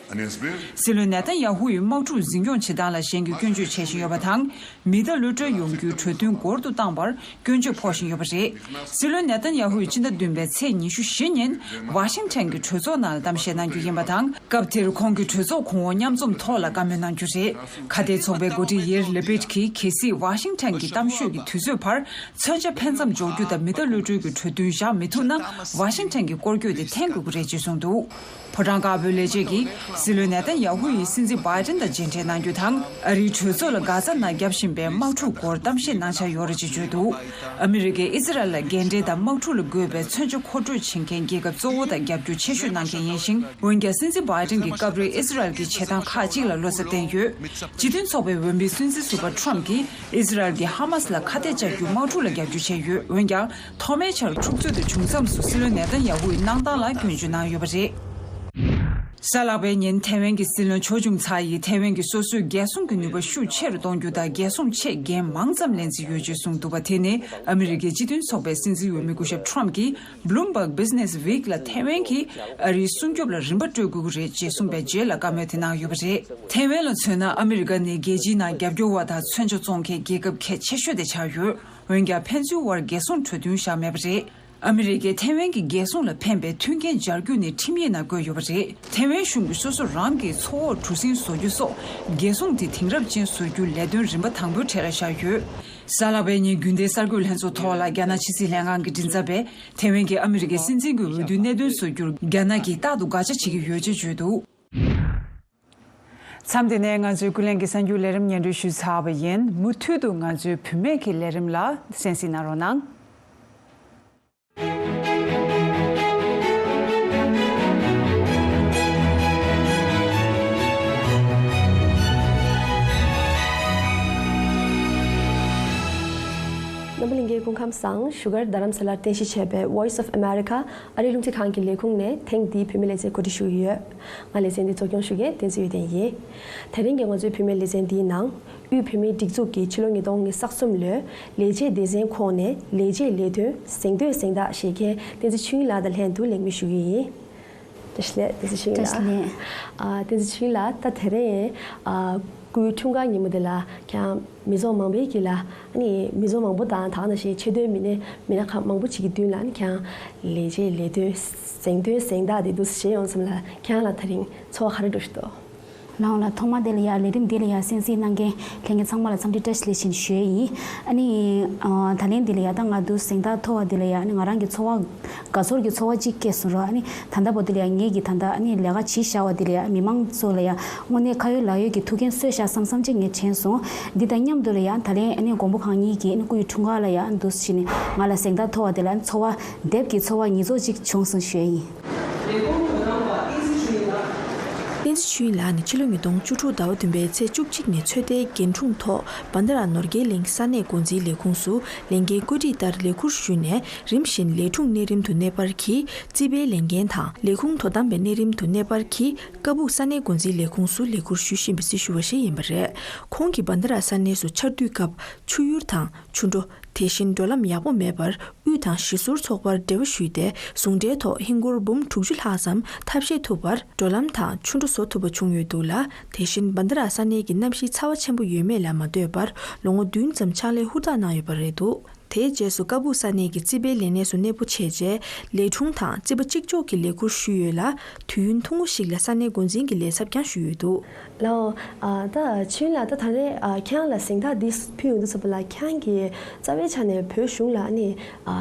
སྲིད་བློན་ནེ་ཐན་ཡ་ཧུ་ཡིས་དམག་འཁྲུག་འཛིན་སྐྱོང་བྱེད་སྟངས་ལ་གཞན་གྱིས་སྐྱོན་བརྗོད་བྱེད་བཞིན་ཡོད་པ་དང་། མི་གཏའ་གློད་གྲོལ་ཡོང་རྒྱུའི་གྲོས་མཐུན་འགོར་དུ་བཏང་བར་སྐྱོན་བརྗོད་ཕོག་བཞིན་ཡོད་པ་རེད། སྲིད་བློན་ནེ་ཐན་ཡ་ཧུ་ཡིས་ཕྱི་ཟླ་བདུན་པའི་ཚེས་ཉི་ཤུ་བཞི་ཉིན་ཝ་ཤིང་ཊོན་གྱི་གྲོས་ཚོགས་ནང་ལ་གཏམ་བཤད་གནང་རྒྱུ་ཡིན་པ་དང་། སྐབས་དེར་ཁོང་གིས་གྲོས་ཚོགས་གོང་འོག་མཉམ་འཛོམས་ཐོག་ལ་བཀའ་མོལ་གནང་རྒྱུ་རེད། ཁ་གཏད་ཚོགས་པའི་འགོ་ཁྲིད་ཡེར་ལེ་པིད་ཀྱིས་གལ་སྲིད་ཝ་ཤིང་ཊོན་གྱི་གཏམ་ཤོད་ཀྱི་དུས་ཚོད་བར་མཚོན་ཆ་འཕེན་མཚམས་འཇོག་རྒྱུ་དང་མི་གཏའ་གློད་གྲོལ་གྱི་གྲོས་མཐུན་བཞག་མི་ཐུབ་ན། ཝ་ཤིང་ཊོན་གྱི་སྐོར་སྐྱོད་དེ་འཐེན་དགོས་ཀྱི་རེད་ཅེས་གསུངས་འདུག་ཕོ་བྲང་དཀར་པོའི་ལས་བྱེད་ཀྱིས་སྲིད་བློན་ནེ་ཐན་ཡ་ཧུ་ཡིས་སྲིད་འཛིན་བྷའི་ཏིན་དང་མཇལ་འཕྲད་གནང་རྒྱུ་དང་། ཨ་རིའི་གྲོས་ཚོགས་ལ་གྷ་ཛ་ནང་བརྒྱབ་བཞིན་པའི་དམག་འཁྲུག་སྐོར་གཏམ་བཤད་གནང་འཆར་ཡོད་རེད་ཅེས་བརྗོད་འདུག་ཨ་མི་རི་ཀས་ཨི་སི་རལ་ལ་རྒན་གྲས་དང་དམག་འཁྲུག་ལ་དགོས་པའི་མཚོན་ཆ་མཁོ་སྤྲོད་བྱེད་མཁན་རྒྱལ་ཁབ་གཙོ་བོ་དང་རྒྱབ་སྐྱོར་ཆེ་ཤོས་གནང་མཁན་ཡིན་ཞིང་། འོན་ཀྱང་། སྲིད་འཛིན་བྷའི་ཏིན་གྱི་སྐབས་རེ་ཨི་སི་རལ་གྱི་བྱེད་སྟངས་ཁག་ཅིག་ལ་བློ་འཚབ་བསྟན་ཡོད། སྤྱི་མཐུན་ཚོགས་པའི་འོས་མིའི་སྲིད་འཛིན་ཟུར་པ་ཁྲོམ་གྱིས་ཨི་སི་རལ་གྱིས་ཧ་མ་སི་ལ་ཁ་གཏད་བཅག་རྒྱུའི་དམག་འཁྲུག་ལ་རྒྱབ་སྐྱོར་བྱས་ཡོད། འོན་ཀྱང་། ཐོག་མའི་ཆར་འཁྲུག་རྩོད་དེ་བྱུང་མཚམས་སུ་སྲིད་བློན་ནེ་ཐན་ཡ་ཧུ་ཡི་གནང་སྟངས་ལ་སྐྱོན་བརྗོད་གནང་ཡོད་པ་རེད། གཟའ་ལྷག་པའི་ཉིན་ཐེ་ཝན་གྱི་སྲིད་བློན་ཆོས་བྱུང་ཚ་ཡིས་ཐེ་ཝན་གྱིས་སོ་སོའི་རྒྱལ་སྲུང་གི་ནུས་པ་ཤུགས་ཆེ་རུ་གཏོང་རྒྱུ་དང་། རྒྱལ་སྲུང་ཆེད་འགན་མང་ཙམ་ལེན་རྩིས་ཡོད་ཅེས་གསུངས་འདུག་པ། དེ་ནི་ཨ་མི་རི་ཀའི་སྤྱི་མཐུན་ཚོགས་པའི་སྲིད་འཛིན་འོས་མི་སྐུ་ཞབས་ཁྲོམ་གྱིས་Bloomberg Business Week ལ་ཐེ་ཝན་གྱིས་ཨ་རིའི་སྲུང་སྐྱོབ་ལ་རིན་པ་སྤྲོད་དགོས་ཀྱི་རེད་ཅེས་གསུངས་པའི་རྗེས་ལ་བཀའ་མོལ་དེ་གནང་ཡོད་པ་རེད། ཐེ་ཝན་ལ་མཚོན་ན། ཨ་མི་རི་ཀ་ནི་རྒྱལ་སྤྱིའི་ནང་རྒྱབ་སྐྱོར་བ་དང་མཚོན་ཆ་བཙོང་མཁན་རྒྱལ་ཁབ་གལ་ཆེ་ཤོས་དེ་ཆགས་ཡོད། འོན་ཀྱང་། ཕན་ཚུན་དབར་རྒྱལ་སྲུང་གྲོས་མཐུན་བཞག་མེད་པ་རེད། ཨ་མི་རི་ཀས་ཐེ་ཝན་གྱི་རྒྱལ་སྲུང་ལ་ཕན་པའི་མཐུན་རྐྱེན་སྦྱར་རྒྱུ་ནི་ཁྲིམས་ཡིག་ནང་བཀོད་ཡོད་པ་རེད། ཐེ་ཝན་གཞུང་གིས་སོ་སོ་རང་གི་མཚོ་འོག་གྲུ་གཟིངས་བཟོ་རྒྱུ་སོགས་རྒྱལ་སྲུང་དེ་དེང་རབས་ཅན་བཟོ་རྒྱུའི་ལས་དོན་རིམ་པ་དང་པོའི་གྲས་ལ་བཞག་ཡོད། གཟའ་ལྷག་པའི་ཉིན་རྒྱུན་ལྡན་གསར་འགོད་ལྷན་ཚོགས་ཐོག་ལ་རྒྱ་ནག་ཕྱི་སྲིད་ལྷན་ཁང་གི་མགྲིན་ཚབ་པས། ཐེ་ཝན་གྱིས་ཨ་མི་རི་ཀའི་སྲིད་འཛིན་གྱི་འོས་བསྡུའི་གནད་དོན་བཟོ་རྒྱུར་རྒྱ་ནག་གིས་རྟག་ཏུ་དགག་བྱ་བྱེད་ཀྱི་ཡོད་ཅེས་བརྗོད་འདུག་མཚམས་འདི་ནས་ང་ཚོའི་ཀུན་གླེང་གི་གསར་འགྱུར་ལས་རིམ་སྙན་སྒྲོན་ཞུས་ཚར་བ་ཡིན། མུ་མཐུད་དུ་ང་ཚོའི་བུད་མེད་ཀྱི་ལས་རིམ་ལ་གསན་གཟིགས་གནང་རོགས་གནང་། རྣམ་པ་ལྷན་རྒྱས་སྐུ་ཁམས་བཟང་། བཞུགས་སྒར་རྡ་རམ་ས་ལར་རྟེན་གཞི་བྱས་པའི་Voice of America ཨ་རིའི་རླུང་འཕྲིན་ཁང་གི་ལས་ཁུངས་ནས་ཐེངས་འདིའི་བུད་མེད་ལེ་ཚན་གོ་སྒྲིག་ཞུ་གི་ཡོད། ང་ལེ་ཚན་འདི་གཙོ་སྐྱོང་ཞུ་མཁན་བསྟན་འཛིན་འོད་ལྡན་ཡིན། དེ་རིང་གི་ང་ཚོའི་བུད་མེད་ལེ་ཚན་འདིའི་ནང་། དབུས་བོད་མིའི་སྒྲིག་འཛུགས་ཀྱིས་ཕྱི་ལོ་ཉིས་སྟོང་ཉི་ཤུ་རྩ་གསུམ་ལོའི་ལས་བྱེད་སྡེ་ཚན་ཁོངས་ནས་ལས་བྱེད་ལས་དོན་གཟེངས་བསྟོད་གཟེངས་རྟགས་བཞེས་མཁན་བསྟན་འཛིན་ཆོས་དབྱིངས་ལགས་དང་ལྷན་དུ་ལེགས་སྨོན་ཞུ་གི་ཡིན། བཀྲ་ཤིས་བདེ་ལེགས། བཀྲ་ཤིས་བདེ་ལེགས། ཨ། བསྟན་འཛིན་ཆོས་དབྱིངས་ལགས། ད་དེ་རིང་། ཨ། སྐུའི་འཁྲུངས་སྐར་ཉིན་མོ་འདི་ལ་ཁྱེད་རང་མི་ཚོགས་མང་པོའི་དཀྱིལ་ལ། ཨ་ནི་མི་ཚོགས་མང་པོ་དང་། ད་ག་ནང་བཞིན་ཆེས་མཐོའི་མི་སྣ་མི་སྣ་ཁག་མང་པོ་ཅིག་གི་མདུན་ལ། ཨ་ནི་ཁྱེད་རང་ལས་བྱེད་ལས་དོན་གཟེངས་བསྟོད་གཟེངས་རྟགས་འདི་འདུག་སེ་བཞེས་ཡོང་མཚམས་ལ། ཁྱེད་རང་ལ་དེ་རིང་ཚོར་བ་ག་རེ་འདྲ་ཞིག་འདུག་ལགས་ལགས། ཐོག་མ་དེ་ལ་ཡ་ལས་རིམ་འདི་ལ་ཡ་གསན་གཟིགས་གནང་མཁན་ལྷན་རྒྱས་ཚང་མ་ལ་འཚམས་འདྲི་བཀྲ་ཤིས་བདེ་ལེགས་ཞེས་ཞུ་ཡས་ཡིན། ཨ་ནི་ཨ་ད་ལན་འདི་ལ་ཡ་ད་ང་འདུག་གཟེངས་རྟགས་ཐོབ་པ་འདི་ལ་ཡ་ཨ་ནི་ང་རང་གི་ཚོར་བ་དགའ་ཚོར་གྱི་ཚོར་བ་གཅིག་སྐྱེས་སོང་ར། ཨ་ནི་ད་ལྟ་བར་དུ་ལ་ཡ་ངེད་ཀྱིས་ད་ལྟ་ཨ་ནི་ལས་ཀ་བྱས་བཞག་པ་འདི་ལ་ཡ་མི་མང་ཚོ་ལ་ཡ་དངོས་གནས་ཁ་ཡོད་ལག་ཡོད་ཀྱི་ཐུགས་འགན་གསོས་བཞག་བསམ་བསམ་ཅིག་ངས་དྲན་སོང་། འདི་དང་མཉམ་དུ་ལ་ཡ་ད་ལན་ཨ་ནི་མགོན་པོ་གང་ཉིད་ཀྱི་ཨ་ནི་སྐུ་ཡི་འཁྲུངས་སྐར་ལ་ཡ་འདུག་བྱས་ནས་ང་ལ་གཟེངས་རྟགས་ཐོབ་པ་འདི་ལ་ཨ་ནི་ཚོར་བ་དེབ་ཀྱི་ཚོར་བ་ཉིས་ཚོགས་གཅིག་བྱུང་སོང་ཞུ་ཡས་ཡིན། བསྟན་འཛིན་ཆོས་དབྱིངས་ལགས་ནི་ཕྱི་ལོ་ཉིས་སྟོང་བཅུ་དྲུག་ཟླ་བ་བདུན་པའི་ཚེས་བཅུ་གཅིག་ཉིན་ཚོད་ལྟའི་རྒན་དྲུང་ཐོག་བྷན་དྷ་ར་ནོར་རྒྱས་གླིང་ས་གནས་འགོ་འཛིན་ལས་ཁུངས་སུ་ལས་འགན་བཀོད་སྒྲིག་ལྟར་ལས་ཁུར་ཞུས་ནས་རིམ་བཞིན་ལས་དྲུང་གནས་རིམ་དུ་གནས་སྤར་གྱིས་རྩིས་པའི་ལས་འགན་དང་ལས་ཁུངས་དོ་དམ་པའི་གནས་རིམ་དུ་གནས་སྤར་གྱིས་ཀ་སྦུག་ས་གནས་འགོ་འཛིན་ལས་ཁུངས་སུ་ལས་ཁུར་ཞུ་བཞིན་པའི་སྲི་ཞུ་བ་ཞིག་ཡིན་པ་རེད། ཁོང་གིས་བྷན་དྷ་ར་ས་གནས་སུ་ཆར་དུས་སྐབས་ཆུ་ཡུར་དང་ཆུ་འགྲོ། དེ་བཞིན་འགྲོ་ལམ་ཡག་པོ་མེད་པར་དབུས་དང་གཞིས་ཟུར་ཚོགས་པར་འབྲེལ་བ་ཞུས་ཏེ་ཟུང་འབྲེལ་ཐོག་ཧིན་སྒོར་འབུམ་དྲུག་ཅུ་ལྷག་ཙམ་ཐབས་ཤེས་ཐུབ་པར་འགྲོ་ལམ་དང་ཆུ་འགྲོ་བཟོ་ཐུབ་པ་བྱུང་ཡོད་འདུག་ལ། དེ་བཞིན་བྷན་དྷ་ར་ས་གནས་ཀྱི་གནམ་གཤིས་ཚ་བ་ཆེན་པོ་ཡོད་མེད་ལ་མ་ལྟོས་པར་ལོ་ངོ་བདུན་ཙམ་ཕྱག་ལས་ཧུར་ཐག་གནང་ཡོད་པ་རེད་འདུག་དེའི་རྗེས་སུ་ཀ་སྦུག་ས་གནས་ཀྱི་རྩིས་པའི་ལས་གནས་སུ་གནས་སྤོ་བྱས་རྗེས་ལས་དྲུང་དང་རྩིས་པ་གཅིག་ལྕོགས་ཀྱི་ལས་ཁུར་ཞུས་ཡོད་ལ། དུས་ཡུན་ཐུང་ངུ་ཞིག་ལ་ས་གནས་འགོ་འཛིན་གྱི་ལས་ཚབ་ཀྱང་ཞུས་ཡོད་འདུག་ལའོ། ཨ་ད་ཆོས་དབྱིངས་ལགས། ད་ད་རེས་ཨ་ཁྱེད་རང་ལ་གཟེངས་རྟགས་འདི་ཕུལ་ཡོང་དུས་ཙམ་པ་ལ་ཁྱེད་རང་གིས་རྩ་བའི་ཆ་ནས་བོད་གཞུང་ལ་ཨ་ནི་ཨ་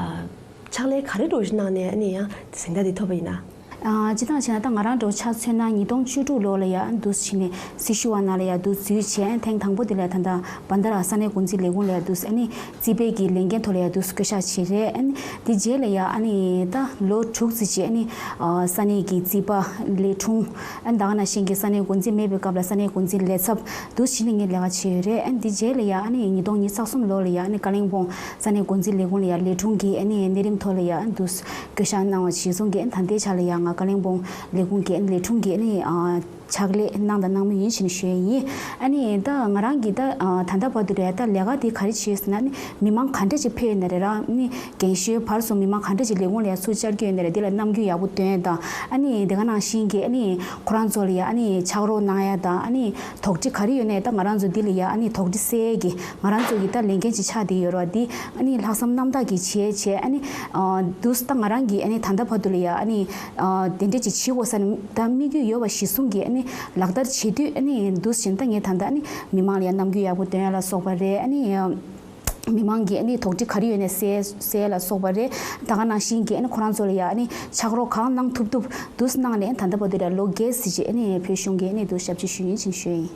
ཕྱག་ལས་ག་རེ་འདྲ་བོ་ཞིག་གནང་ནས་ཨ་ནི་ཡང་གཟེངས་རྟགས་འདི་ཐོབ་པ་ཡིན་ན། ཨ་སྤྱིར་བཏང་བྱས་ན་ད་ང་རང་འདྲ་བོ་ཆ་མཚོན་ན་ཉིས་སྟོང་བཅུ་དྲུག་ལོ་ལ་ཡང་འདུག་སེ་བྱས་ནས་སྲི་ཞུ་བ་ནང་ལ་ཡང་འདུག་འཛུལ་བྱས། ཐེངས་དང་པོ་དེ་ལ་ད་ལྟ་བྷན་དྷ་ར་ས་གནས་འགོ་འཛིན་ལས་ཁུངས་ལ་ཡང་འདུག་སེ་ཨ་ནི་རྩིས་པའི་གི་ལས་འགན་ཐོག་ལ་ཡང་འདུག་སེ་བསྐོ་བཞག་བྱས་རེད། ཨ་ནི་དེ་རྗེས་ལ་ཡང་ཨ་ནི་ད་ལོ་དྲུག་ཙམ་ཅིག་ཨ་ནི་ཨ་ས་གནས་ཀྱི་རྩིས་པ་ལས་དྲུང་། ཨ་ནི་ད་ག་ནང་བཞིན་གྱི་ས་གནས་འགོ་འཛིན་མེད་པའི་སྐབས་ལ་ས་གནས་འགོ་འཛིན་ལས་ཚབ་འདུག་སེ་བྱས་ནས་ངས་ལས་ཀ་བྱས་ཡོད་རེད། ཨ་ནི་དེ་རྗེས་ལ་ཡང་ཨ་ནི་ཉིས་སྟོང་ཉི་ཤུ་རྩ་གསུམ་ལོ་ལ་ཡང་ཨ་ནི་ཀ་ལིང་པོང་ས་གནས་འགོ་འཛིན་ལས་ཁུངས་ལ་ཡང་ལས་དྲུང་གི་ཨ་ནི་གནས་རིམ་ཐོག་ལ་ཡང་འདུག་སེ་བསྐོ་བཞག་གནང་བ་གཞིར་བཟུང་གིས། ཨ་ནི་ད་ལྟའི་ཆ་ལ་ཡང་ང་ཀ་ལིང་པོང་ལས་ཁུངས་ཀྱི་ཨ་ནི་ལས་དྲུང་གི་ཨ་ནི་ཨ་ཕྱག་ལས་གནང་དང་གནང་མུས་ཡིན་ཞེས་ཞུ་ཡས་ཡིན། ཨ་ནི་ད་ང་རང་གིས་ད་ཨ་ད་ལྟ་བར་དུ་རེད། ད་ལས་ཀ་དེ་ག་རེ་བྱས་ཟེར་ན། ཨ་ནི་མི་མང་ག་འདྲ་ཅིག་ཕེབས་ཡོད་ན་རེད་ར། ཨ་ནི་རྒན་གཞོན་བར་གསུམ་མི་མང་ག་འདྲ་ཅིག་ལས་ཁུངས་ལ་ཡ་ཚུར་བཅར་གྱི་ཡོད་ན་རེད། དེ་ལ་རྣམ་འགྱུར་ཡག་པོ་སྟོན་ཡ་དང་། ཨ་ནི་དེ་ག་ནང་བཞིན་གྱི་ཨ་ནི་ཁོ་རང་ཚོ་ལ་ཡ་ཨ་ནི་ཕྱག་རོགས་གནང་ཡ་དང་། ཨ་ནི་དོགས་འདྲི་ག་རེ་ཡོད་ན་ཡ་ད་ང་རང་ཚོ་འདི་ལ་ཡ་ཨ་ནི་དོགས་འདྲི་སེལ་ཡ་གི་ང་རང་ཚོ་གི་ད་ལས་འགན་ཅིག་ཆགས་བསྡད་ཡོད་རེད་བ། འདི་ཨ་ནི་ལྷག་བསམ་རྣམ་དག་གིས་བྱས་བྱས། ཨ་ནི་ཨ་འདུག་སེ་ད་ང་རང་གིས་ཨ་ནི་ད་ལྟ་བར་དུ་ལ་ཡ་ཨ་ནི་ཨ་དེ་འདྲ་ཅིག་བྱེད་དགོས་ས་ནི་ད་དམིགས་ཡུལ་ཡོད་པ་གཞིར་བཟུང་གིས་ཨ་ནི་ལག་བསྟར་བྱེད་དུས་ཨ་ནི་འདུག་སེ་བྱས་ནས་ད་ངས་ད་ལྟ་ཨ་ནི་མི་མང་ལ་ཡ་རྣམ་འགྱུར་ཡག་པོ་སྟོན་ཡ་ལ་སོགས་པ་རེད། ཨ་ནི་ཨ། མི་མང་གི་ཨ་ནི་དོགས་འདྲི་ག་རེ་ཡོད་ནས་སེལ་སེལ་ལ་སོགས་པ་རེད། ད་ག་ནང་བཞིན་གྱི་ཨ་ནི་ཁོ་རང་ཚོ་ལ་ཡ་ཨ་ནི་ཕྱག་རོགས་གང་གནང་ཐུབ་ཐུབ་འདུག་སེ་གནང་ནས། ད་ལྟ་བར་དུ་ལ་ལོ་བརྒྱད་ཙམ་ཅིག་ཨ་ནི་བོད་གཞུང་གི་ཨ་ནི་འདུག་ཞབས་ཕྱི་ཞུ་ཡིན་ཅིང་ཞུ་ཡིན།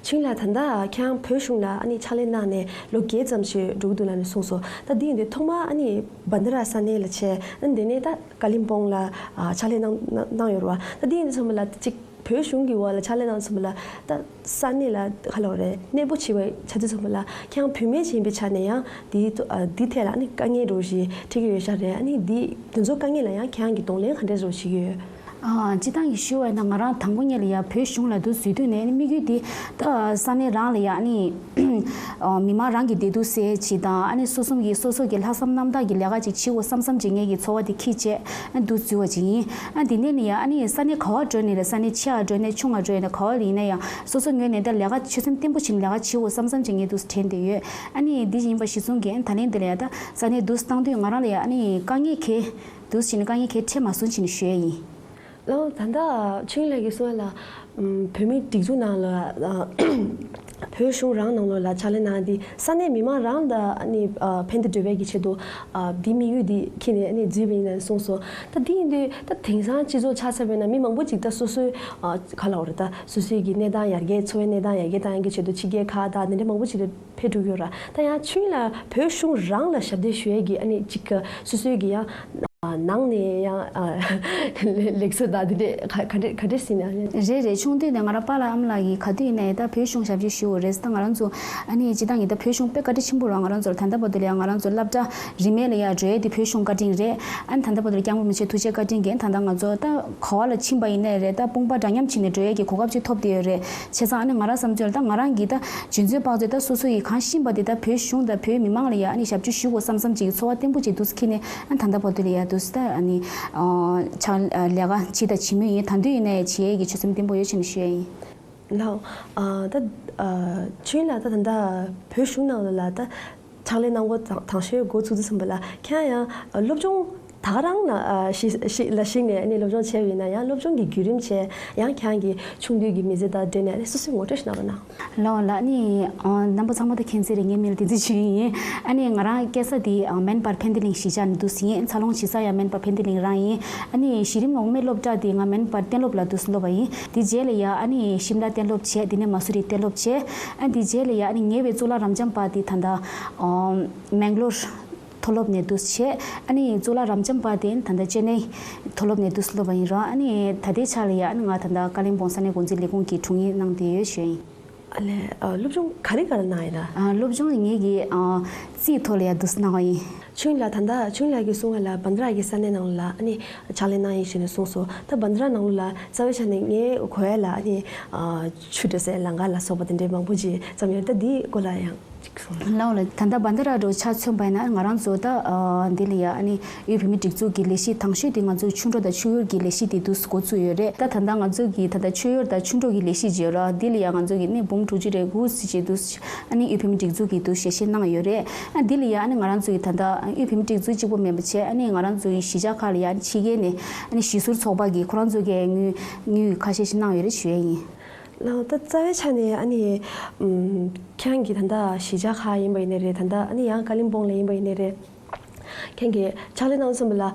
ཆོས་དབྱིངས་ལགས། ད་ལྟ་ཁྱེད་རང་བོད་གཞུང་ལ་ཨ་ནི་ཕྱག་ལས་གནང་ནས་ལོ་བརྒྱད་ཙམ་ཞིག་འགྲོ་གི་འདུག་ལབ་ནས་གསུངས་སོང་། ད་འདི་ཡིན་དུས་ཐོག་མར་ཨ་ནི་བྷན་དྷ་ར་ས་གནས་ལ་བྱས། ཨ་ནི་དེ་ནས་ད་ཀ་ལིམ་པོང་ལ་ཨ་ཕྱག་ལས་གནང་གནང་གནང་ཡོད་རེད་བ། ད་འདི་ཡིན་དུས་ཚང་མ་ལ་གཅིག་བོད་གཞུང་གི་འོག་ལ་ཕྱག་ལས་གནང་ཚུལ་ལ་ད་ས་གནས་ལ་ག་ལབ་དགོས་རེད། གནས་སྤོ་བྱས་པའི་ཆ་དུས་ཚང་མ་ལ་ཁྱེད་རང་བུད་མེད་ཅིག་ཡིན་པའི་ཆ་ནས་ཡང་འདིའི་ཐོ་ཨ་འདི་ཐད་ལ་ཨ་ནི་དཀའ་ངལ་འདྲ་བོ་ཞིག་འཕྲད་ཀྱི་ཡོད་ཤག་རེད། ཨ་ནི་འདི་འདི་ཚོ་དཀའ་ངལ་ལ་ཡང་ཁྱེད་རང་གིས་གདོང་ལེན་ག་འདྲས་འདྲ་བོ་བྱེད་ཀྱི་ཡོད། ཨ་སྤྱིར་བཏང་གི་ཞུ་བ་ཡིན་ན་ང་རང་དང་པོ་ཉིད་ལ་ཡ་བོད་གཞུང་ལ་འདུག་འཛུལ་དུས་ནས་ཨ་ནི་དམིགས་ཡུལ་འདི་ད་ས་གནས་རང་ལ་ཡ་ཨ་ནི་ཨ་མི་མང་རང་གི་བདེ་སྡུག་སེལ་ཅིག་དང་། ཨ་ནི་སོ་སོ་གི་སོ་སོ་གི་ལྷག་བསམ་རྣམ་དག་གི་ལས་ཀ་ཅིག་བྱེད་དགོས་བསམ་བསམ་ཅིག་ངེད་ཀྱི་ཚོར་བ་དེ་འཁྱེར་བྱས་ཨ་འདུག་འཛུལ་བ་ཅིག་ཡིན། ཨ་དེ་ནས་ནི་ཡང་ཨ་ནི་ས་གནས་ག་བར་འགྲོ་ནས་རེད། ས་གནས་ཆེ་བ་འགྲོ་ནས་ཆུང་བ་འགྲོ་ནས་ག་བ་ལ་ཡིན་ན་ཡང་སོ་སོ་ངོས་ནས་ད་ལས་ཀ་ཆོད་སེམས་བརྟན་པོ་བྱས་ནས་ལས་ཀ་བྱེད་དགོས་བསམ་བསམ་ཅིག་ངས་འདུག་དྲན་བསྡད་ཡོད། ཨ་ནི་འདི་ཡིན་པ་གཞིར་བཟུང་གིས་ཨ་ནི་ད་ལན་འདི་ལ་ཡང་ད་ས་གནས་འདུག་བཏང་དུས་ང་རང་ལ་ཡང་ཨ་ནི་དཀའ་ངལ་ག་འདུག་བྱས་ནས་དཀའ་ངལ་ག་འཕྲད་མ་སོང་བྱས་ནས་ཞུ་ཡ་ཡིན། ལགས། ད་ལྟ་ཆོས་དབྱིངས་ལགས་ཀྱིས་གསུངས་ལ། ཨམ། བོད་མིའི་སྒྲིག་འཛུགས་ནང་ལ། ཨ། བོད་གཞུང་རང་ནང་ལོགས་ལ་ཕྱག་ལས་གནང་སྟེ་ས་གནས་མི་མང་རང་ལ་ཨ་ནི་ཨ་ཕན་བདེ་འགྲོ་བའི་གི་ཆེད་དུ་ཨ་འདི་དམིགས་ཡུལ་འདི་འཁྱེར་ནས་ཨ་ནི་འཛུལ་བ་ཡིན་ན་གསུངས་སོང་། ད་འདི་ཡིན་དུས་ད་དེང་སང་སྤྱི་ཚོགས་ཆ་བཞག་པ་ཡིན་ན་མི་མང་པོ་ཅིག་ད་སོ་སོའི་ཨ་ག་ལབ་དགོས་རེད། ད་སོ་སོའི་གི་གནས་སྟངས་ཡར་རྒྱས། འཚོ་བའི་གནས་སྟངས་ཡར་རྒྱས་གཏང་ཡག་གི་ཆེད་དུ་ཕྱི་རྒྱལ་ཁག་དང་དེ་འདྲ་མང་པོ་ཅིག་ལ་ཕེབས་འགྲོ་གི་ཡོད་ར། ད་ཡང་ཆོས་དབྱིངས་ལགས་བོད་གཞུང་རང་ལ་ཞབས་འདེགས་ཞུ་ཡས་ཀྱི་ཨ་ནི་ཅིག་སོ་སོའི་གི་ཡང་ནང་ནས་ཡང་ལེགས་གསོལ་དང་དེ་འདྲས་ག་ག་འདྲས་ག་འདྲས་ཟིན་ན། རེད་རེད། ཆུང་དུས་ནས་ང་རང་པཱ་ལགས་ཨ་མ་ལགས་ཀྱིས་ག་དུས་ཡིན་ནའི་ད་བོད་གཞུང་ཞབས་ཕྱི་ཞུ་དགོས་རེད་ཟེར། ད་ང་རང་ཚོ་ཨ་ནི་སྤྱིར་བཏང་གི་ད་བོད་གཞུང་དཔེ་བཀའ་དྲིན་ཆེན་པོ་རང་ང་རང་ཚོར་ད་ལྟ་བར་དུ་ལ་ཡང་ང་རང་ཚོ་སློབ་གྲྭ་རིས་མེད་ལ་ཡང་འགྲོ་ཡས་དེ་བོད་གཞུང་བཀའ་དྲིན་རེད། ཨ་ནི་ད་ལྟ་བར་དུ་ལ་སྐྱབས་མགོན་རིན་པོ་ཆེ་ཐུགས་རྗེ་བཀའ་དྲིན་གྱིས་ད་ང་ཚོ་ད་ག་བ་ལ་ཕྱིན་པ་ཡིན་ནའི་རེད། ད་དཔུང་པ་འདྲ་མཉམ་བྱས་ནས་འགྲོ་ཡས་ཀྱི་གོ་སྐབས་ཅིག་ཐོབ་བསྡད་ཡོད་རེད། བྱས་ཙང་ཨ་ནི་ང་རང་བསམ་ཚུལ་ལ་ད་ང་རང་གིས་ད་འཇོན་ཚོད་དཔག་ཚོད་ད་སོ་སོ་ཡིས་གང་ཤེས་པ་དེ་ད་བོད་གཞུང་དང་བོད་མི་མང་ལ་ཡ་ཨ་ནི་ཞབས་ཕྱི་ཞུ་དགོས་བསམ་བསམ་ཅིག་གི་ཚོར་བ་བརྟན་པོ་ཅིག་འདུག་སེ་འཁྱེར་ནས་ཨ་ནི་ད་ལྟ་བར་དུ་ལ་ཡ་འདུག་སེ་ད་ཨ་ནི་ཨ་ཕྱག་ལས་ཀ་བྱས་དང་བྱེད་མུས་ཡིན། ད་དུང་ཡིན་ནའི་བྱེད་ཡས་ཀྱི་ཆོད་སེམས་བརྟན་པོ་ཡོད་ཅེས་ནས་ཞུ་ཡས་ཡིན། ལགས། ཨ་ད་ཨ་ཆོས་དབྱིངས་ལགས་ད་ད་ལྟ་བོད་གཞུང་ནང་ལ་ལ་ད་ཕྱག་ལས་གནང་སྒོ་དང་དང་ཤོས་འགོ་ཚུགས་དུས་ཙམ་པ་ལ་ཁྱེད་རང་ཡང་སློབ་སྦྱོང་ ད་ག་རང་ན་ཨ་ཤི་ཤི་ལ་ཞིག་ནས་ཨ་ནི་སློབ་སྦྱོང་བྱས་པ་ཡིན་ན་ཡང་སློབ་སྦྱོང་གི་བརྒྱུད་རིམ་བྱས་ཡང་ཁྱེད་རང་གི་ཆུང་དུས་ཀྱི་མི་ཚེ་དང་འབྲེལ་ནས་ཨ་ནི་སོ་སོའི་ངོ་སྤྲོད་ཞིག་གནང་རོགས་གནང་། ལའོ་ལ་ནི་ཨ་རྣམ་པ་ཚང་མ་ད་མཁྱེན་གསལ་རེད། ངའི་མིང་ལ་བསྟན་འཛིན་ཆོས་དབྱིངས་ཡིན། ཨ་ནི་ང་རང་སྐྱེས་ས་དེ་ཨ་མན་པར་ཕན་བདེ་གླིང་གཞིས་ཆགས་ནས་འདུག་ཟིན་ཡིན། འཚར་ལོངས་བྱེད་ས་ཡང་མན་པར་ཕན་བདེ་གླིང་རང་ཡིན། ཨ་ནི་གཞི་རིམ་འོག་མའི་སློབ་གྲྭ་དེ་ང་མན་པར་གཏན་སློབ་ལ་འདུག་སློབ་པ་ཡིན། དེ་རྗེས་ལ་ཡ་ཨ་ནི་ཤིམ་ལ་གཏན་སློབ་བྱས། དེ་ནས་མ་སུ་རི་གཏན་སློབ་བྱས། ཨ་དེ་རྗེས་ལ་ཡ་ཨ་ནི་ཉེ་བའི་གཙུག་ལག་རབ་འབྱམས་པ་དེ་ད་ལྟ་ཨ་མེང་ལོར་མཐོ་སློབ་ནས་འདུག་བྱས། ཨ་ནི་གཙུག་ལག་རབ་འབྱམས་པ་དེ་ད་ལྟ་ཅེ་ནའི་མཐོ་སློབ་ནས་འདུག་སློབ་པ་ཡིན་རོགས། ཨ་ནི་ད་ལྟའི་ཆ་ལ་ཡ་ཨ་ནི་ང་ད་ལྟ་ཀ་ལིམ་པོང་ས་གནས་འགོ་འཛིན་ལས་ཁུངས་ཀྱི་དྲུང་ཡིག་གནང་བསྡད་ཡོད་ཞུ་ཡིན། ཨ་ལས། ཨ་སློབ་སྦྱོང་ག་རེ་ག་རེ་གནང་ཡིན་ན། ཨ་སློབ་སྦྱོང་ངེད་ཀྱི་ཨ་རྩིས་ཐོག་ལ་ཡ་འདུག་སེ་གནང་བ་ཡིན། ཆོས་དབྱིངས་ལགས། ད་ལྟ་ཆོས་དབྱིངས་ལགས་ཀྱིས་གསུངས་པ་ལ་བྷན་དྷ་ར་གི་ས་གནས་ནང་ལ་ཨ་ནི་ཕྱག་ལས་གནང་ཡིན་ཞེས་ནས་གསུངས་སོང་། ད་བྷན་དྷ་ར་ནང་ལ་རྩ་བའི་ཆ་ནས་ངའི་གོ་ཡ་ལ་ཨ་ནི་ཨ་ཆུ་འགྲོ་སའི་ལམ་ཁ་ལ་སོགས་པ་དེ་འདྲའི་མང་པོ་ཅིག་ཙམ་ཡོད། ད་འདིའི་སྐོར་ལ་ཡང་ཅིག་གསུངས་ལ། ལའོ་ལ། ད་ལྟ་བྷན་དྷ་ར་འགྲོ་ཆ་མཚོན་པ་ཡིན་ན་ང་རང་ཚོ་ད་ཨ་འདི་ལ་ཡ་ཨ་ནི་དབུས་བོད་མིའི་སྒྲིག་འཛུགས་ཀྱི་ལས་གཞི་དང་ཤོས་དེ་ང་ཚོའི་ཆུ་འགྲོ་དང་ཆུ་ཡུར་གྱི་ལས་གཞི་དེ་འདུག་སེ་འགོ་བཙུགས་ཡོད་རེད། ད་ད་ལྟ་ང་ཚོ་གི་ད་ལྟ་ཆུ་ཡུར་དང་ཆུ་འགྲོ་གི་ལས་གཞི་ཅིག་ཡོད་ར། འདི་ལ་ཡང་ང་ཚོ་གི་ནི་འབུམ་དྲུག་ཅུ་རེ་དགུ་ཙམ་ཅིག་འདུག་ཨ་ནི་དབུས་བོད་མིའི་སྒྲིག་འཛུགས་ཀྱིས་འདུག་ཞལ་བཞེས་གནང་ཡོད་རེད། ཨ་འདི་ལ་ཡང་ཨ་ནི་ང་རང་ཚོ་གི་ད་ལྟ་དབུས་བོད་མིའི་སྒྲིག་འཛུགས་གཅིག་པོ་མིན་པ་བྱས་ཨ་ནི་ང་རང་ཚོ་གི་གཞིས་ཆགས་ཁག་ལ་ཡང་ཕྱི་རྒྱལ་ནས་ཨ་ནི་གཞིས་ཟུར་ཚོགས་པ་གིས་ཁོ་རང་ཚོ་གི་དངུལ་དངུལ་ཁ་ཤས་ཤིག་གནང་ཡོད་རེད་ཞུ་ཡ་ཡིན། ལགས། ད་རྩ་བའི་ཆ་ནས་ཨ་ནི་ཨམ་ཁྱེད་རང་གི་ད་ལྟ་གཞིས་ཆགས་ཁག་ཡིན་པ་ཡིན་ནའི་རེད། ད་ལྟ་ཨ་ནི་ཡང་ཀ་ལིམ་པོང་ལ་ཡིན་པ་ཡིན་ནའི་རེད། ཁྱེད་རང་གི་ཕྱག་ལས་གནང་དུས་ཙམ་པ་ལ།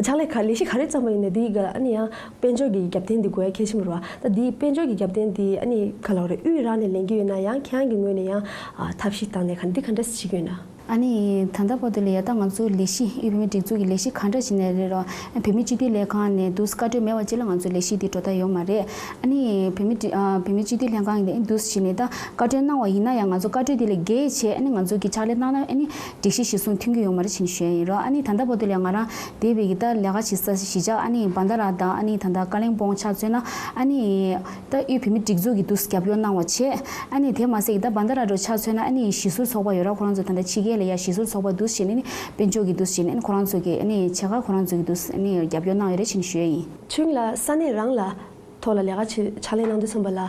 ཕྱག་ལས་ག་ལས་གཞི་ག་རེ་བརྩམས་པ་ཡིན་ནའི་འདི་ག་ཨ་ནི་ཡང་དཔལ་འབྱོར་གྱི་རྒྱབ་རྟེན་འདི་དགོས་ཡ་གལ་ཆེན་པོ་རེད་བ། ད་འདི་དཔལ་འབྱོར་གྱི་རྒྱབ་རྟེན་འདི་ཨ་ནི་ག་ལབ་རེད། དབུས་རང་ནས་ལེན་གྱི་ཡོད་ན་ཡང་ཁྱེད་རང་གི་ངོས་ནས་ཡང་ཨ་ཐབས་ཤེས་བཏང་ནས་ག་འདི་ག་འདྲ་བྱེད་ཀྱི་ཡོད་ན། ཨ་ནི་ད་ལྟ་བར་དུ་ལ་ཡ་ད་ང་ཚོ་ལས་གཞི་དབུས་བོད་མིའི་སྒྲིག་འཛུགས་ཀྱི་ལས་གཞི་ག་འདྲ་བྱས་ནས་རེད་རོ། བོད་མིའི་སྤྱི་འཐུས་ལྷན་ཁང་ནས་འདུག་བཀའ་འཁྲོལ་མེད་པ་ཅིག་ལ་ང་ཚོ་ལས་གཞི་འདི་འགྲོ་ཐབས་ཡོད་མ་རེད། ཨ་ནི་བོད་མི་སྒྲིག་ཨ་བོད་མིའི་སྤྱི་འཐུས་ལྷན་ཁང་གིས་འདུག་བྱས་ནས་ད་བཀའ་འཁྲོལ་གནང་བ་ཡིན་ན་ཡང་ང་ཚོ་བཀའ་འཁྲོལ་འདི་ལས་འགལ་བྱས་ཨ་ནི་ང་ཚོ་གི་ཕྱག་ལས་གནང་ན་ཨ་ནི་སྒྲིག་གཞི་གཞིར་བཟུང་མཐུན་གྱི་ཡོད་མ་རེད་ཅེས་ཞུ་ཡ་ཡིན་རོ། ཨ་ནི་ད་ལྟ་བར་དུ་ལ་ཡ་ང་རང་འདས་པའི་གི་ད་ལས་ཀ་བྱེད་ས་གཞིས་ཆགས་ཨ་ནི་བྷན་དྷ་ར་དང་ཨ་ནི་ད་ལྟ་ཀ་ལིམ་པོང་ཆ་མཚོན་ན་ཨ་ནི་ད་དབུས་བོད་མིའི་སྒྲིག་འཛུགས་ཀྱིས་འདུག་རྒྱབ་སྐྱོར་གནང་བ་བྱས། ཨ་ནི་དེ་མ་ཟད་ཀྱི་ད་བྷན་དྷ་ར་འགྲོ་ཆ་མཚོན་ན་ཨ་ནི་གཞིས་ཟུར་ཚོགས་པ་ཡོད་ར། ཁོ་རང་ཚོ་ད་ལྟ་ཕྱི་རྒྱལ་ལ་ཡ་གཞིས་ཟུར་ཚོགས་པ་འདུག་བྱས་ནས་ནི་དཔལ་འབྱོར་གྱི་འདུག་བྱས་ནས་ནི་ཁོ་རང་ཚོ་གི་ཨ་ནི་ཆེད་མཁས་ཁོ་རང་ཚོ་གི་འདུག་ཨ་ནི་རྒྱབ་སྐྱོར་གནང་ཡོད་རེད་ཅེས་ཞུ་ཡ་ཡིན། ཆོས་དབྱིངས་ལགས། ས་གནས་རང་ལ་ཐོག་ལ་ལས་ཀ་བྱེད་ཕྱག་ལས་གནང་དུས་ཙམ་པ་ལ་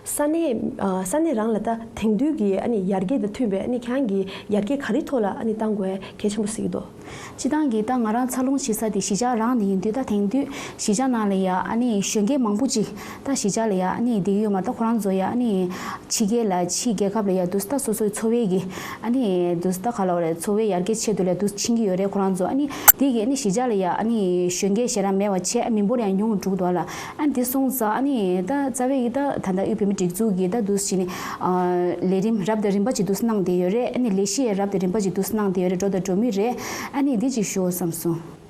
ས་གནས་ཨ་ས་གནས་རང་ལ་ད་དེང་དུས་ཀྱི་ཨ་ནི་ཡར་རྒྱས་དང་མཐུན་པའི་ཨ་ནི་ཁྱེད་རང་གི་ཡར་རྒྱས་ག་རེ་ཐོག་ལ་ཨ་ནི་གཏང་དགོས་གལ་ཆེན་པོ་གཟིགས་ཀྱི་འདུག་སྤྱིར་བཏང་གི་ད་ང་རང་འཚར་ལོངས་བྱེད་ས་དེ་གཞིས་ཆགས་རང་ནས་ཡིན་དུས་ད་དེང་དུས་གཞིས་ཆགས་ནང་ལ་ཡ་ཨ་ནི་གཞོན་སྐྱེས་མང་པོ་ཅིག་ད་གཞིས་ཆགས་ལ་ཡ་ཨ་ནི་བསྡད་ཀྱི་ཡོད་མ་རེད། ད་ཁོ་རང་ཚོ་ཡ་ཨ་ནི་ཕྱི་རྒྱལ་ལ་ཕྱི་རྒྱལ་ཁབ་ལ་ཡ་འདུག་ད་སོ་སོའི་འཚོ་བའི་གི་ཨ་ནི་འདུག་ད་ག་ལབ་རེད། འཚོ་བའི་ཡར་རྒྱས་ཆེད་དུ་ལ་འདུག་ཕྱིན་གྱི་ཡོད་རེད། ཁོ་རང་ཚོ་ཨ་ནི་དེ་གི་ཨ་ནི་གཞིས་ཆགས་ལ་ཡ་ཨ་ནི་གཞོན་སྐྱེས་ཞེ་དྲག་མེད་པ་བྱས། མི་འབོར་ཡང་ཉུང་འགྲོ་གི་འདུག་ལ། ཨ་ནི་དེ་སོང་ཙང་ཨ་ནི་ད་རྩ་བའི་གི་ད་ད་ལྟ་དབུས་བོད་མིའི་སྒྲིག་འཛུགས་ཀྱི་ད་འདུག་བྱས་ནས་ཨ་ལས་རིམ་རབ་དང་རིམ་པ་ཅིག་འདུག་གནང་བསྡད་ཡོད་རེད། ཨ་ནི་ལས་གཞི་ཡང་རབ་དང་རིམ་པ་ཅིག་འདུག་གནང་བསྡད་ཡོད་རེད། འགྲོ་དང་འགྲོ་མུས་རེད། ཨ་ནི་འདི་ཅིག་ཞུ་བསམ་སོང་།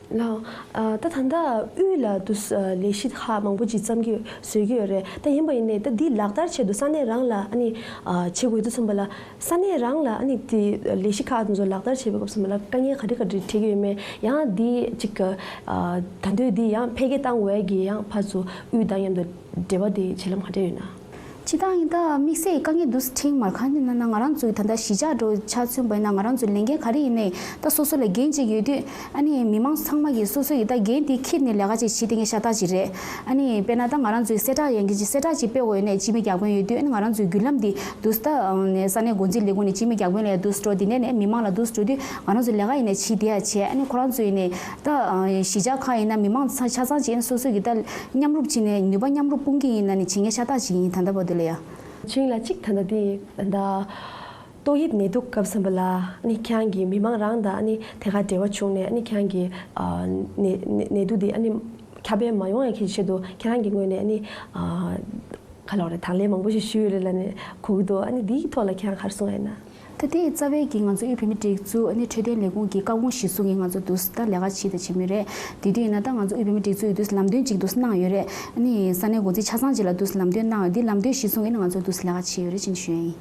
ལགས། ཨ་ད་ད་ལྟ་དབུས་ལ་དུ་ཨ་ལས་གཞི་ཁག་མང་པོ་ཅིག་བརྩམས་ཀྱི་བཟོས་ཀྱི་ཡོད་རེད། ད་ཡིན་པ་ཡིན་ནའི་ད་འདི་ལག་བསྟར་ཆེད་དུ་ས་གནས་རང་ལ་ཨ་ནི་ཨ་བྱེད་དགོས་དུས་ཙམ་པ་ལ་ས་གནས་རང་ལ་ཨ་ནི་དེ་ལས་གཞི་ཁག་དེ་ཚོ་ལག་བསྟར་བྱེད་པའི་སྐབས་སུ་ལ་དཀའ་ངལ་ག་རེ་ག་རེ་འཕྲད་ཀྱི་ཡོད་མེད། ཡང་འདི་ཅིག་ཨ་ད་དུང་འདི་ཡང་འཕེལ་རྒྱས་གཏང་དགོས་ཀྱི་ཡང་ཕར་ཚུར་དབུས་དང་མཉམ་དུ་འབྲེལ་བ་དེ་བྱེད་ལམ་ག་འདྲ་ཡོད་ན། སྤྱིར་བཏང་ཡིན་ད་དམིགས་བསལ་དཀའ་ངལ་འདུག་སེ་འཕྲད་མ་རེད། གང་ཡིན་ན་ང་རང་ཚོའི་ད་ལྟ་གཞིས་ཆགས་འགྲོ་ཆ་མཚོན་པ་ཡིན་ན་ང་རང་ཚོའི་ལས་འགན་ག་རེ་ཡིན་ནའི་ད་སོ་སོ་ལ་འགན་ཅིག་ཡོད་དུས་ཨ་ནི་མི་མང་ཚང་མ་གིས་སོ་སོ་ཡི་ད་འགན་དེ་འཁྱེར་ནས་ལས་ཀ་ཅིག་བྱེད་བསྡད་མཁན་ཤ་སྟག་ཅིག་རེད། ཨ་ནི་དཔེར་ན་ད་ང་རང་ཚོའི་གསལ་བསྒྲགས་ཡན་གྱི་ཅིག་གསལ་བསྒྲགས་ཅིག་སྤེལ་དགོས་ཡོད་ནའི་སྤྱི་མི་བརྒྱ་དཔོན་ཡོད་དུས་ཨ་ནི་ང་རང་ཚོའི་བརྒྱུད་ལམ་དེ་འདུག་སེ་ད་ས་གནས་འགོ་འཛིན་ལས་ཁུངས་ནས་སྤྱི་མི་བརྒྱ་དཔོན་ལ་ཡང་འདུག་སེ་འགྲོ། དེ་ནས་ནས་མི་མང་ལ་འདུག་སེ་འགྲོ་དུས་ང་རང་ཚོའི་ལས་ཀ་ཡིན་ནའི་བྱེད་བསྡད་ཡ་བྱས། ཨ་ནི་ཁོ་རང་ཚོ་ཡིན་ནའི་ད་གཞིས་ཆགས་ཁག་ཡིན་ན་མི་མང་ཆ་ཆ་ཚང་ཅིག་ཡིན་སོ་སོ་གི་ད་མཉམ་རུབ་བྱས་ནས་ནུས་པ་མཉམ་རུབ་སྤུངས་ཀྱི་ཡིན་ན་ནི་བྱེད་མཁན་ཤ་སྟག་ཅིག་ཡིན། ད་ལྟ་བར་དུ་ལ་ཡ། ཆོས་དབྱིངས་ལགས། གཅིག་ད་ལྟ་དེ་ད་ལྟ་ཏོག་དབྱིབས་ནད་དུག་སྐབས་ཙམ་པ་ལ་ཨ་ནི་ཁྱེད་རང་གིས་མི་མང་རང་དང་ཨ་ནི་ཐད་ཀར་འབྲེལ་བ་བྱུང་ནས་ཨ་ནི་ཁྱེད་རང་གིས་ཨ་ནད་ནད་ནད་དུག་དེ་ཨ་ནི་ཁྱབ་སྤེལ་མ་ཡོང་ཡ་གི་ཆེད་དུ་ཁྱེད་རང་གི་ངོས་ནས་ཨ་ནི་ཨ་ག་ལབ་རེད། དང་ལེན་མང་པོ་ཞིག་ཞུས་ཡོད་རེད་ལབ་ནས་གོ་གི་འདུག་ཨ་ནི་འདིའི་ཐོག་ལ་ཁྱེད་རང་ག་རེ་གསུང་ཡ་ཡིན་ན། ད་དེ་རྩ་བའི་གི་ང་ཚོ་དབུས་བོད་མིའི་སྒྲིག་འཛུགས་ཨ་ནི་འཕྲོད་བསྟེན་ལས་ཁུངས་ཀྱི་བཀའ་དགོངས་གཞིར་བཟུང་གིས་ང་ཚོ་འདུག་སེ་ད་ལས་ཀ་བྱེད་དང་བྱེད་མུས་རེད། དེ་དུས་ཡིན་ན་ད་ང་ཚོ་དབུས་བོད་མིའི་སྒྲིག་འཛུགས་ཡིན་དུས་ལམ་སྟོན་ཅིག་འདུག་སེ་གནང་ཡོད་རེད། ཨ་ནི་ས་གནས་འགོ་འཛིན་ཆ་ཚང་ཅིག་ལ་འདུག་སེ་ལམ་སྟོན་གནང་ཡོད། དེ་ལམ་སྟོན་གཞིར་བཟུང་གིས་ནི་ང་ཚོ་འདུག་སེ་ལས་ཀ་བྱེད་ཡོད་རེད་ཅེས་ཞུ་ཡ་ཡིན།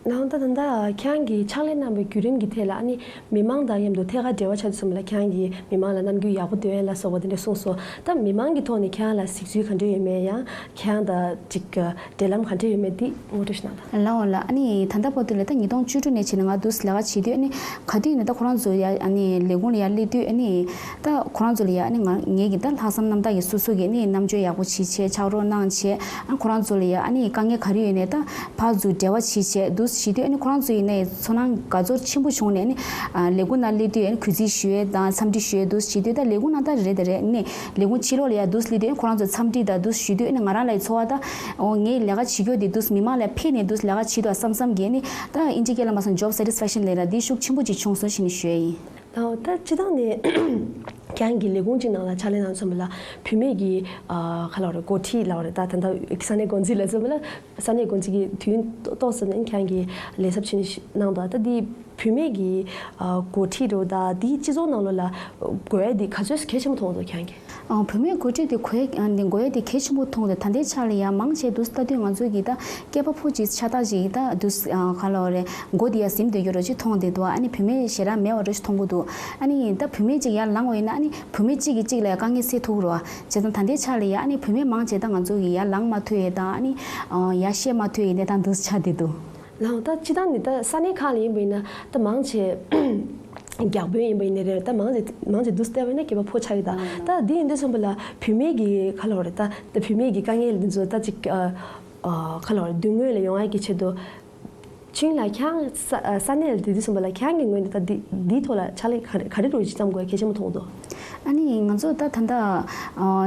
ནའང་ད་ད་ལྟ་ཁྱེད་རང་གིས་ཕྱག་ལས་གནང་བའི་བརྒྱུད་རིམ་གྱི་ཐད་ལ་ཨ་ནི་མི་མང་དང་མཉམ་དུ་ཐད་ཀར་འབྲེལ་བ་བྱ་དུས་ཙམ་ལ་ཁྱེད་རང་གིས་མི་མང་ལ་རྣམ་འགྱུར་ཡག་པོ་སྟོན་ཡ་ལ་སོགས་པ་དེ་འདྲ་གསུངས་སོང་། ད་མི་མང་གི་ཐོག་ནས་ཁྱེད་རང་ལ་གཟིགས་ཚུལ་ག་འདྲ་ཡོད་མེད། ཡང་ཁྱེད་རང་དང་ཅིག་འབྲེལ་ལམ་ག་འདྲ་ཡོད་མེད་འདི་ངོ་སྤྲོད་ཞིག་གནང་དང་། ལའོ་ལ། ཨ་ནི་ད་ལྟ་བར་དུ་ལ་ད་ཉིས་སྟོང་བཅུ་དྲུག་ནས་བྱས་ནས་ང་འདུག་སེ་ལས་ཀ་བྱེད་དུས་ཨ་ནི་ག་དུས་ནས་ད་ཁོ་རང་ཚོ་ཡ་ཨ་ནི་ལས་ཁུངས་ལ་ཡར་སླེབས་དུས་ཨ་ནི་ད་ཁོ་རང་ཚོ་ལ་ཡ་ཨ་ནི་ང་ངེད་ཀྱི་ད་ལྷག་བསམ་རྣམ་དག་གིས་སོ་སོ་གིས་ཨ་ནི་རྣམ་དཔྱོད་ཡག་པོ་བྱེད་བྱས་ཕྱག་རོགས་གནང་བྱས། ཨ་ཁོ་རང་ཚོ་ལ་ཡ་ཨ་ནི་དཀའ་ངལ་ག་རེ་ཡོད་ནའི་ད་ཕར་ཚུར་འབྲེལ་བ་བྱེད་བྱས་འདུག་བྱེད་དུས་ཨ་ནི་ཁོ་རང་ཚོ་ཡིན་ནའི་ཚོར་སྣང་དགའ་ཚོར་ཆེན་པོ་བྱུང་ནས་ཨ་ནི་ལས་ཁུངས་ནང་སླེབས་དུས་ཨ་ནི་གུས་བརྩི་ཞུ་ཡས་དང་འཚམས་འདྲི་ཞུ་ཡས་འདུག་བྱེད་དུས། ད་ལས་ཁུངས་ནང་ད་རེད་ད་རེད། ཨ་ནི་ལས་ཁུངས་ཕྱི་ལོགས་ལ་ཡ་འདུག་སླེབས་དུས་ཨ་ནི་ཁོ་རང་ཚོ་འཚམས་འདྲི་དང་འདུག་ཞུ་དུས་ཨ་ནི་ང་རང་ལ་ཡི་ཚོར་བ་ད། ཨོ་ངས་ལས་ཀ་བྱེད་རྒྱུ་དེ་འདུག་མི་མང་ལ་ཕན་ནས་འདུག་ལས་ཀ་བྱེད་དུས་བསམ་བསམ་གྱིས་ཨ་ནི་ད་ཨིན་ཇི་སྐད་ལ་མ་སོང་job satisfaction་ལབ་ར་དེ་ཤུགས་ཆེན་པོ་ཅིག་བྱུང་སོང་ཞེས་ནས་ཞུ་ཡས་ཡིན། ཨོ་ད་སྤྱིར་བཏང་ནས་ཁྱེད་རང་གི་ལས་ཁུངས་གཅིག་ནང་ལ་ཕྱག་ལས་གནང་ཚུན་པ་ལ་བུད་མེད་ཀྱི་ཨ་ག་ལབ་རེད། འགོ་ཁྲིད་ལབ་རེད། ད་ད་ལྟ་ས་གནས་འགོ་འཛིན་ལབ་ཚུན་པ་ལ་ས་གནས་འགོ་འཛིན་གྱི་དུས་ཡུན་ཏོག་ཙམ་ནས་ཁྱེད་རང་གི་ལས་ཚབ་བྱས་ནས་གནང་འདུག་ད་འདི་བུད་མེད་ཀྱི་ཨ་འགོ་ཁྲིད་འདྲ་བོ་ད་འདི་སྤྱི་ཚོགས་ནང་ལོགས་ལ་དགོས་ཡ་འདི་ག་ཚོད་གལ་ཆེན་པོ་མཐོང་འདུག་ཁྱེད་རང་གིས། ཨ་བུད་མེད་འགོ་ཁྲིད་དེ་གོ་ཡ་འདི་དགོས་ཡ་དེ་གལ་ཆེན་པོ་མཐོང་སྟེ། ད་ལྟའི་ཆ་ལ་ཡ་མང་ཆེ་འདུག་ལྟ་དུས་ང་ཚོ་གི་ད་སྐྱེས་པ་ཕོ་གཅིག་ཆ་ད་ཅིག་ད་འདུག་ཨ་ག་ལབ་རེད། མགོ་དེ་ཡ་ཟིན་བསྡད་རྒྱུ་རོ་ཅིག་མཐོང་བསྡད་འདུག་ཨ་ནི་བུད་མེད་ཞེ་དྲག་མེད་པ་རོ་ཅིག་མཐོང་གི་འདུག་ཨ་ནི་ད་བུད་མེད་ཅིག་ཡར་ལངས་པ་ཡིན་ན་ཨ་ནི་བུད་མེད་གཅིག་གིས་གཅིག་ལ་ཡ་དཀའ་ངལ་སེལ་ཐུབ་ཀྱི་རེད་བ། བྱས་ཙང་ད་ལྟའི་ཆ་ལ་ཡ་ཨ་ནི་བུད་མེད་མང་ཆེ་ད་ང་ཚོ་གི་ཡར་ལངས་མ་ཐུབ་ཡས་དང་ཨ་ནི་ཨ་ཡར་བཤད་མ་ཐུབ་ཡས་གནས་སྟངས་འདུག་ཆགས་བསྡད་འདུག་ལགས། ད་སྤྱིར་བཏང་ནི་ད་ས་གནས་ཁག་ལ་ཡིན་པ་ཡིན་ན་ད་མང་ཆེ་རྒྱ་དཔོན་ཡིན་པ་ཡིན་ནའི་རེད། ད་མང་ཆེ་མང་ཆེ་འདུག་སེ་བལྟས་པ་ཡིན་ན་སྐྱེས་པ་ཕོ་ཆགས་ཀྱི། ད་ད་འདི་ཡིན་དུས་ཙམ་པ་ལ་བུད་མེད་ཀྱི་ག་ལབ་རེད། ད་ད་བུད་མེད་ཀྱི་དཀའ་ངལ་འདི་ཚོ་ད་ཅིག་ཨ་ཨ་ག་ལབ་རེད། མདུན་ངོས་ལ་ཡོང་ཡ་གི་ཆེད་དུ། ཆུང་ལགས་ཁྱེད་རང་ས་ས་གནས་ལ་བསྡད་དུས་ཙམ་པ་ལ་ཁྱེད་རང་གི་ངོས་ནས་ད་འདི་འདིའི་ཐོག་ལ་ཕྱག་ལས་ག་རེ་ག་རེ་འདྲ་བོ་ཅིག་བརྩམ་དགོས་གལ་ཆེན་པོ་མཐོང་འདུག་ཨ་ནི་ང་ཚོ་ད་ད་ལྟ་ཨ་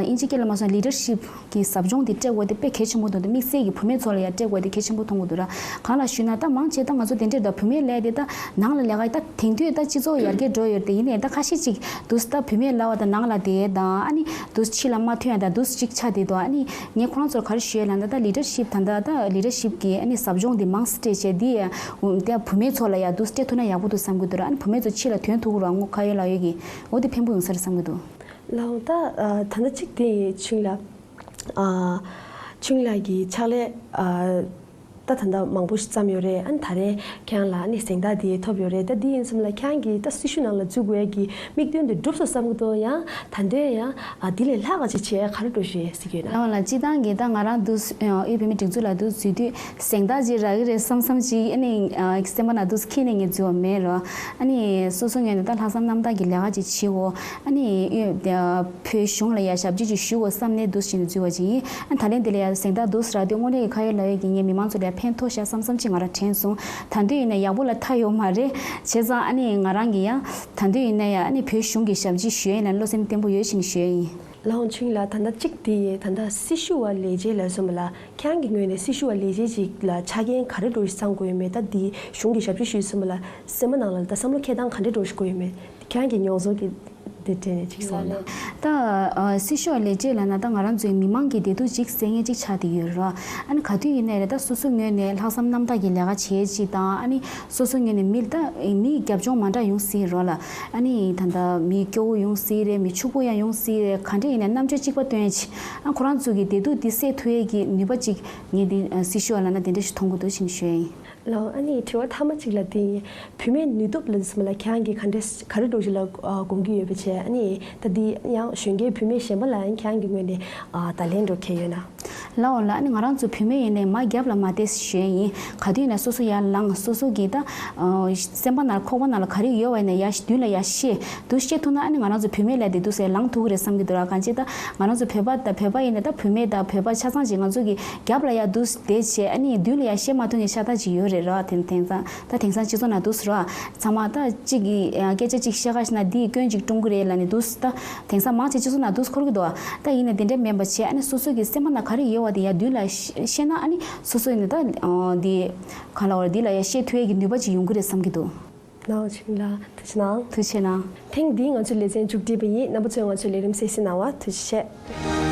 ཨིན་ཇི་སྐད་ལ་མ་སོང་leadership་གི་ཟབ་སྦྱོང་དེ་སྤྲད་དགོས་དེ་དཔེ་གལ་ཆེན་པོ་འདུག་དེ་དམིགས་བསལ་གྱི་བུད་མེད་ཚོ་ལ་ཡང་སྤྲད་དགོས་དེ་གལ་ཆེན་པོ་མཐོང་གི་འདུག་ར། གང་ལགས་ཞུས་ན་ད་མང་ཆེ་ད་ང་ཚོ་དེ་འདྲས་ད་བུད་མེད་ལས་དེ་ད་ནང་ལ་ལས་ཀ་ད་དེང་དུས་ད་སྤྱི་ཚོགས་ཡར་རྒྱས་འགྲོ་ཡོད་དེ་ཡིན་ནའི་ད་ཁ་ཤས་ཅིག་འདུག་ད་བུད་མེད་ལ་བ་ད་ནང་ལ་དེ་ད་ཨ་ནི་འདུག་ཕྱི་ལ་མ་ཐོན་ཡ་ད་འདུག་ཅིག་ཆགས་བསྡད་འདུག་ཨ་ནི་ངས་ཁོ་རང་ཚོར་ག་རེ་ཞུ་ཡ་ལབ་ན་ད་leadership ད་ད་ད་leadership་གི་ཨ་ནི་ཟབ་སྦྱོང་དེ་མང་སྤྲད་བྱས་དེ་ཡ་ད་བུད་མེད་ཚོ་ལ་ཡ་འདུག་སྤྲད་ཐུབ་ན་ཡག་པོ་འདུག་བསམ་གི་འདུག་ར། ཨ་ནི་བུད་མེད་ཚོ་ཕྱི་ལ་ཐོན་ཐུབ་ཀྱི་ར་ངོ་ཁ་ཡོད་ལག་ཡོད་ཀྱི་འོ་དེ་ཕན་པོ་ཡོང་ས་རེད་བསམ་གི་འདུག་ལགས། ད་ད་ལྟ་གཅིག་དེ་ཆུང་ལགས་ཨ་ཆུང་ལགས་ཀྱི་ཕྱག་ལས་ཨ་ད་ད་ལྟ་མང་པོ་ཞིག་བརྩམས་ཡོད་རེད། ཨ་ནི་ད་རེས་ཁྱེད་རང་ལ་ཨ་ནི་གཟེངས་རྟགས་དེ་ཐོབ་ཡོད་རེད། ད་འདི་ཡིན་ཙམ་ལ་ཁྱེད་རང་གིས་ད་སྲི་ཞུ་ནང་ལ་འཛུལ་དགོས་ཡ་གི་དམིགས་དོན་དེ་འགྲུབ་སོང་བསམ་གི་འདུག་ཡང་ད་འདོད་ཡང་ཨ་འདི་ལས་ལྷག་ག་ཅིག་བྱེད་ཡ་ག་རེ་འགྲོ་ཞེས་ཟེར་གྱི་ཡོད་ན། ལགས་ལགས། སྤྱིར་བཏང་གི་ད་ང་རང་འདུག་ཨ་དབུས་བོད་མིའི་སྒྲིག་འཛུགས་ལ་འདུག་འཛུལ་དུས་གཟེངས་རྟགས་ཅིག་རག་གི་རེད་བསམ་བསམ་ཅིག་ཨ་ནི་ཨ་སེམས་པ་ནང་འདུག་འཁྱེར་ནས་ངས་འཛུལ་བ་མེད་རོ། ཨ་ནི་སོ་སོ་ངོས་ནས་ད་ལྷག་བསམ་རྣམ་དག་གི་ལས་ཀ་ཅིག་བྱེད་དགོས། ཨ་ནི་ཨ་བོད་གཞུང་ལ་ཡ་ཞབས་ཕྱི་ཅིག་ཞུ་དགོས་བསམ་ནས་འདུག་བྱས་ནས་འཛུལ་བ་ཅིག་ཡིན། ཨ་ད་ལན་འདི་ལ་ཡ་གཟེངས་རྟགས་འདུག་རག་དུས་དངོས་གནས་ཀྱི་ཁ་ཡོད་ལག་ཡོད་ཀྱི་ངས་མི་མང་ཚོ་ལ་ཡ་ཕན་ཐོགས་ཤག་བསམ་བསམ་ཅིག་ང་རང་དྲན་སོང་། ད་དུང་ཡིན་ན་ཡག་པོ་ལ་མཐའ་ཡོད་མ་རེད། བྱས་ཙང་ཨ་ནི་ང་རང་གི་ཡང་ད་དུང་ཡིན་ན་ཡ་ཨ་ནི་བོད་གཞུང་གི་ཞབས་ཕྱི་ཞུ་ཡ་ཡིན་ན་བློ་སེམས་བརྟན་པོ་ཡོད་བྱས་ནས་ཞུ་ཡ་ཡིན། ལགས་འོང་། ཆུང་ལགས། ད་ལྟ་གཅིག་དེ་ཡིན། ད་ལྟ་སྲི་ཞུ་བ་ལས་བྱེད་ལབ་སོང་བ་ལ་ཁྱེད་རང་གི་ངོས་ནས་སྲི་ཞུ་བ་ལས་བྱེད་ཅིག་ལ་ཆ་རྐྱེན་ག་རེ་འདྲ་བོ་ཞིག་ཚང་དགོས་ཡོད་མེད། ད་འདི་གཞུང་གི་ཞབས་ཕྱི་ཞུས་སོང་བ་ལ་སེམས་པ་ནང་ལ་ད་བསམ་བློ་འཁྱེར་སྟངས་ག་འདྲ་འདྲ་བོ་ཞིག་དགོས་ཡོད་མེད། ཁྱེད་རང་གི་མྱོང་ཚོར་གྱི་དེ་དྲན་ནས་ཅིག་གསུངས་ན། ད་ཨ་སྲི་ཞུ་བ་ལས་བྱེད་ལབ་ན་ད་ང་རང་ཚོའི་མི་མང་གི་བདེ་སྡུག་ཅིག་གསལ་མཁན་ཅིག་ཆགས་བསྡད་ཡོད་རེད། ཨ་ནི་ག་དུས་ཡིན་ནའི་རེད། ད་སོ་སོ་ངོས་ནས་ལྷག་བསམ་རྣམ་དག་གི་ལས་ཀ་བྱེད་ཅིག་དང་། ཨ་ནི་སོ་སོ་ངོས་ནས་མི་ད་མིའི་རྒྱབ་ལྗོངས་མ་འདྲ་ཡོང་སྲིད་རོགས་ལ། ཨ་ནི་ད་ལྟ་མི་སྐྱོ་བོ་ཡོང་སྲིད་རེད། མི་ཕྱུག་པོ་ཡང་ཡོང་སྲིད་རེད། ག་འདྲ་ཡིན་ནའི་རྣམ་དཔྱོད་གཅིག་པ་སྟོན་ཅིག་ཨ་ཁོ་རང་ཚོ་གི་བདེ་སྡུག་འདི་སེལ་ཐུབ་ཡས་ཀྱི་ནུས་པ་ཅིག་ངས་འདི་སྲི་ཞུ་བ་ལབ་ན་དེ་འདྲ་ཞིག་མཐོང་གི་འདུག་ཅེས་ཞུ་ཡ་ཡིན། ལགས། ཨ་ནི་དྲི་བ་མཐའ་མ་གཅིག་ལ་དེ་ཡིན། བུད་མེད་ནུས་སྟོབས་ལ་ཟེར་བ་ལ་ཁྱེད་རང་གིས་ག་འདྲས་ག་རེ་འདྲ་ཞིག་ལ་དགོངས་ཀྱི་ཡོད་པ་བྱས། ཨ་ནི་ད་འདི་ཡང་གཞོན་སྐྱེས་བུད་མེད་གཞན་པ་ལ་ཡང་ཁྱེད་རང་གི་ངོས་ནས་བརྡ་ལན་འདྲ་བོ་འཁྱེར་ཡོད་ན། ལགས་འོང་ལགས། ཨ་ནི་ང་རང་ཚོ་བུད་མེད་ཡིན་ནའི་མར་རྒྱབ་ལ་མ་བལྟས་ཞུ་ཡ་ཡིན། ག་དུས་ཡིན་ནའི་སོ་སོ་ཡར་ལངས། སོ་སོ་གི་ད་སེམས་པ་ནང་ཁོག་པ་ནང་ལ་ག་རེ་ཡོད་པ་ཡིན་ནའི་ཡར་མདུན་ལ་ཡར་བཤད། འདུག་བཤད་ཐུབ་ན་ཨ་ནི་ང་རང་ཚོ་བུད་མེད་ལས་དེ་འདུག་སེ་ལངས་ཐུབ་ཀྱི་རེད་བསམ་གྱི་འདུག་ར། གང་ཅི་ད་ང་རང་ཚོ་བོད་པ་ད་བོད་པ་ཡིན་ནའི་ད་བུད་མེད་ད་བོད་པ་ཆ་ཚང་ཅིག་ང་ཚོ་གི་རྒྱབ་ལ་ཡར་འདུག་བསྡད་བྱས། ཨ་ནི་མདུན་ལ་ཡར་བཤད་མ་ཐུབ་མཁན་ཤ་སྟག་ཅིག་ཡོད་རེད་ར། དེ་དེང་སང་ད་དེང་སང་སྤྱི་ཚོགས་ནང་འདུག་སེ་ར། ཚང་མ་ད་གཅིག་གིས་ཨ་སྐད་ཆ་གཅིག་བཤད་ག་ཤེ་ན་འདིས་སྐྱོན་གཅིག་བསྐྲུན་གི་རེད་ལབ་ནས་འདུག་ད་དེང་སང་མང་ཆེ་སྤྱི་ཚོགས་ནང་འདུག་སེ་འཁོར་གི་འདུག་ད་ཡིན་ནའི་དེ་འདྲ་མིན་པ་བྱས། ཨ་ནི་སོ་སོ་གི་སེམས་པ་ནང་ག་རེ་ཡོད་པ་དེ་ཡར་མདུན་ལ་བཤད་ན། ཨ་ནི་སོ་སོ་ཡིན་ནའི་ད་འདི་ག་ལབ་དགོས་རེད། འདི་ལ་ཡར་བཤད་ཐུབ་ཡས་ཀྱི་ནུས་པ་ཅིག་ཡོང་གི་རེད་བསམ་གྱི་འདུག་ལགས་འོང་། ཆུང་ལགས། ཐུགས་རྗེ་གནང་། ཐུགས་རྗེ་གནང་། ཐེངས་འདིའི་ང་ཚོའི་ལེ་ཚན་མཇུག་སྒྲིལ་བ་ཡིན། རྣམ་པ་ཚོས་ང་ཚོའི་ལས་རིམ་གསན་གཟིགས་གནང་བར་ཐུགས་རྗེ་ཆེ།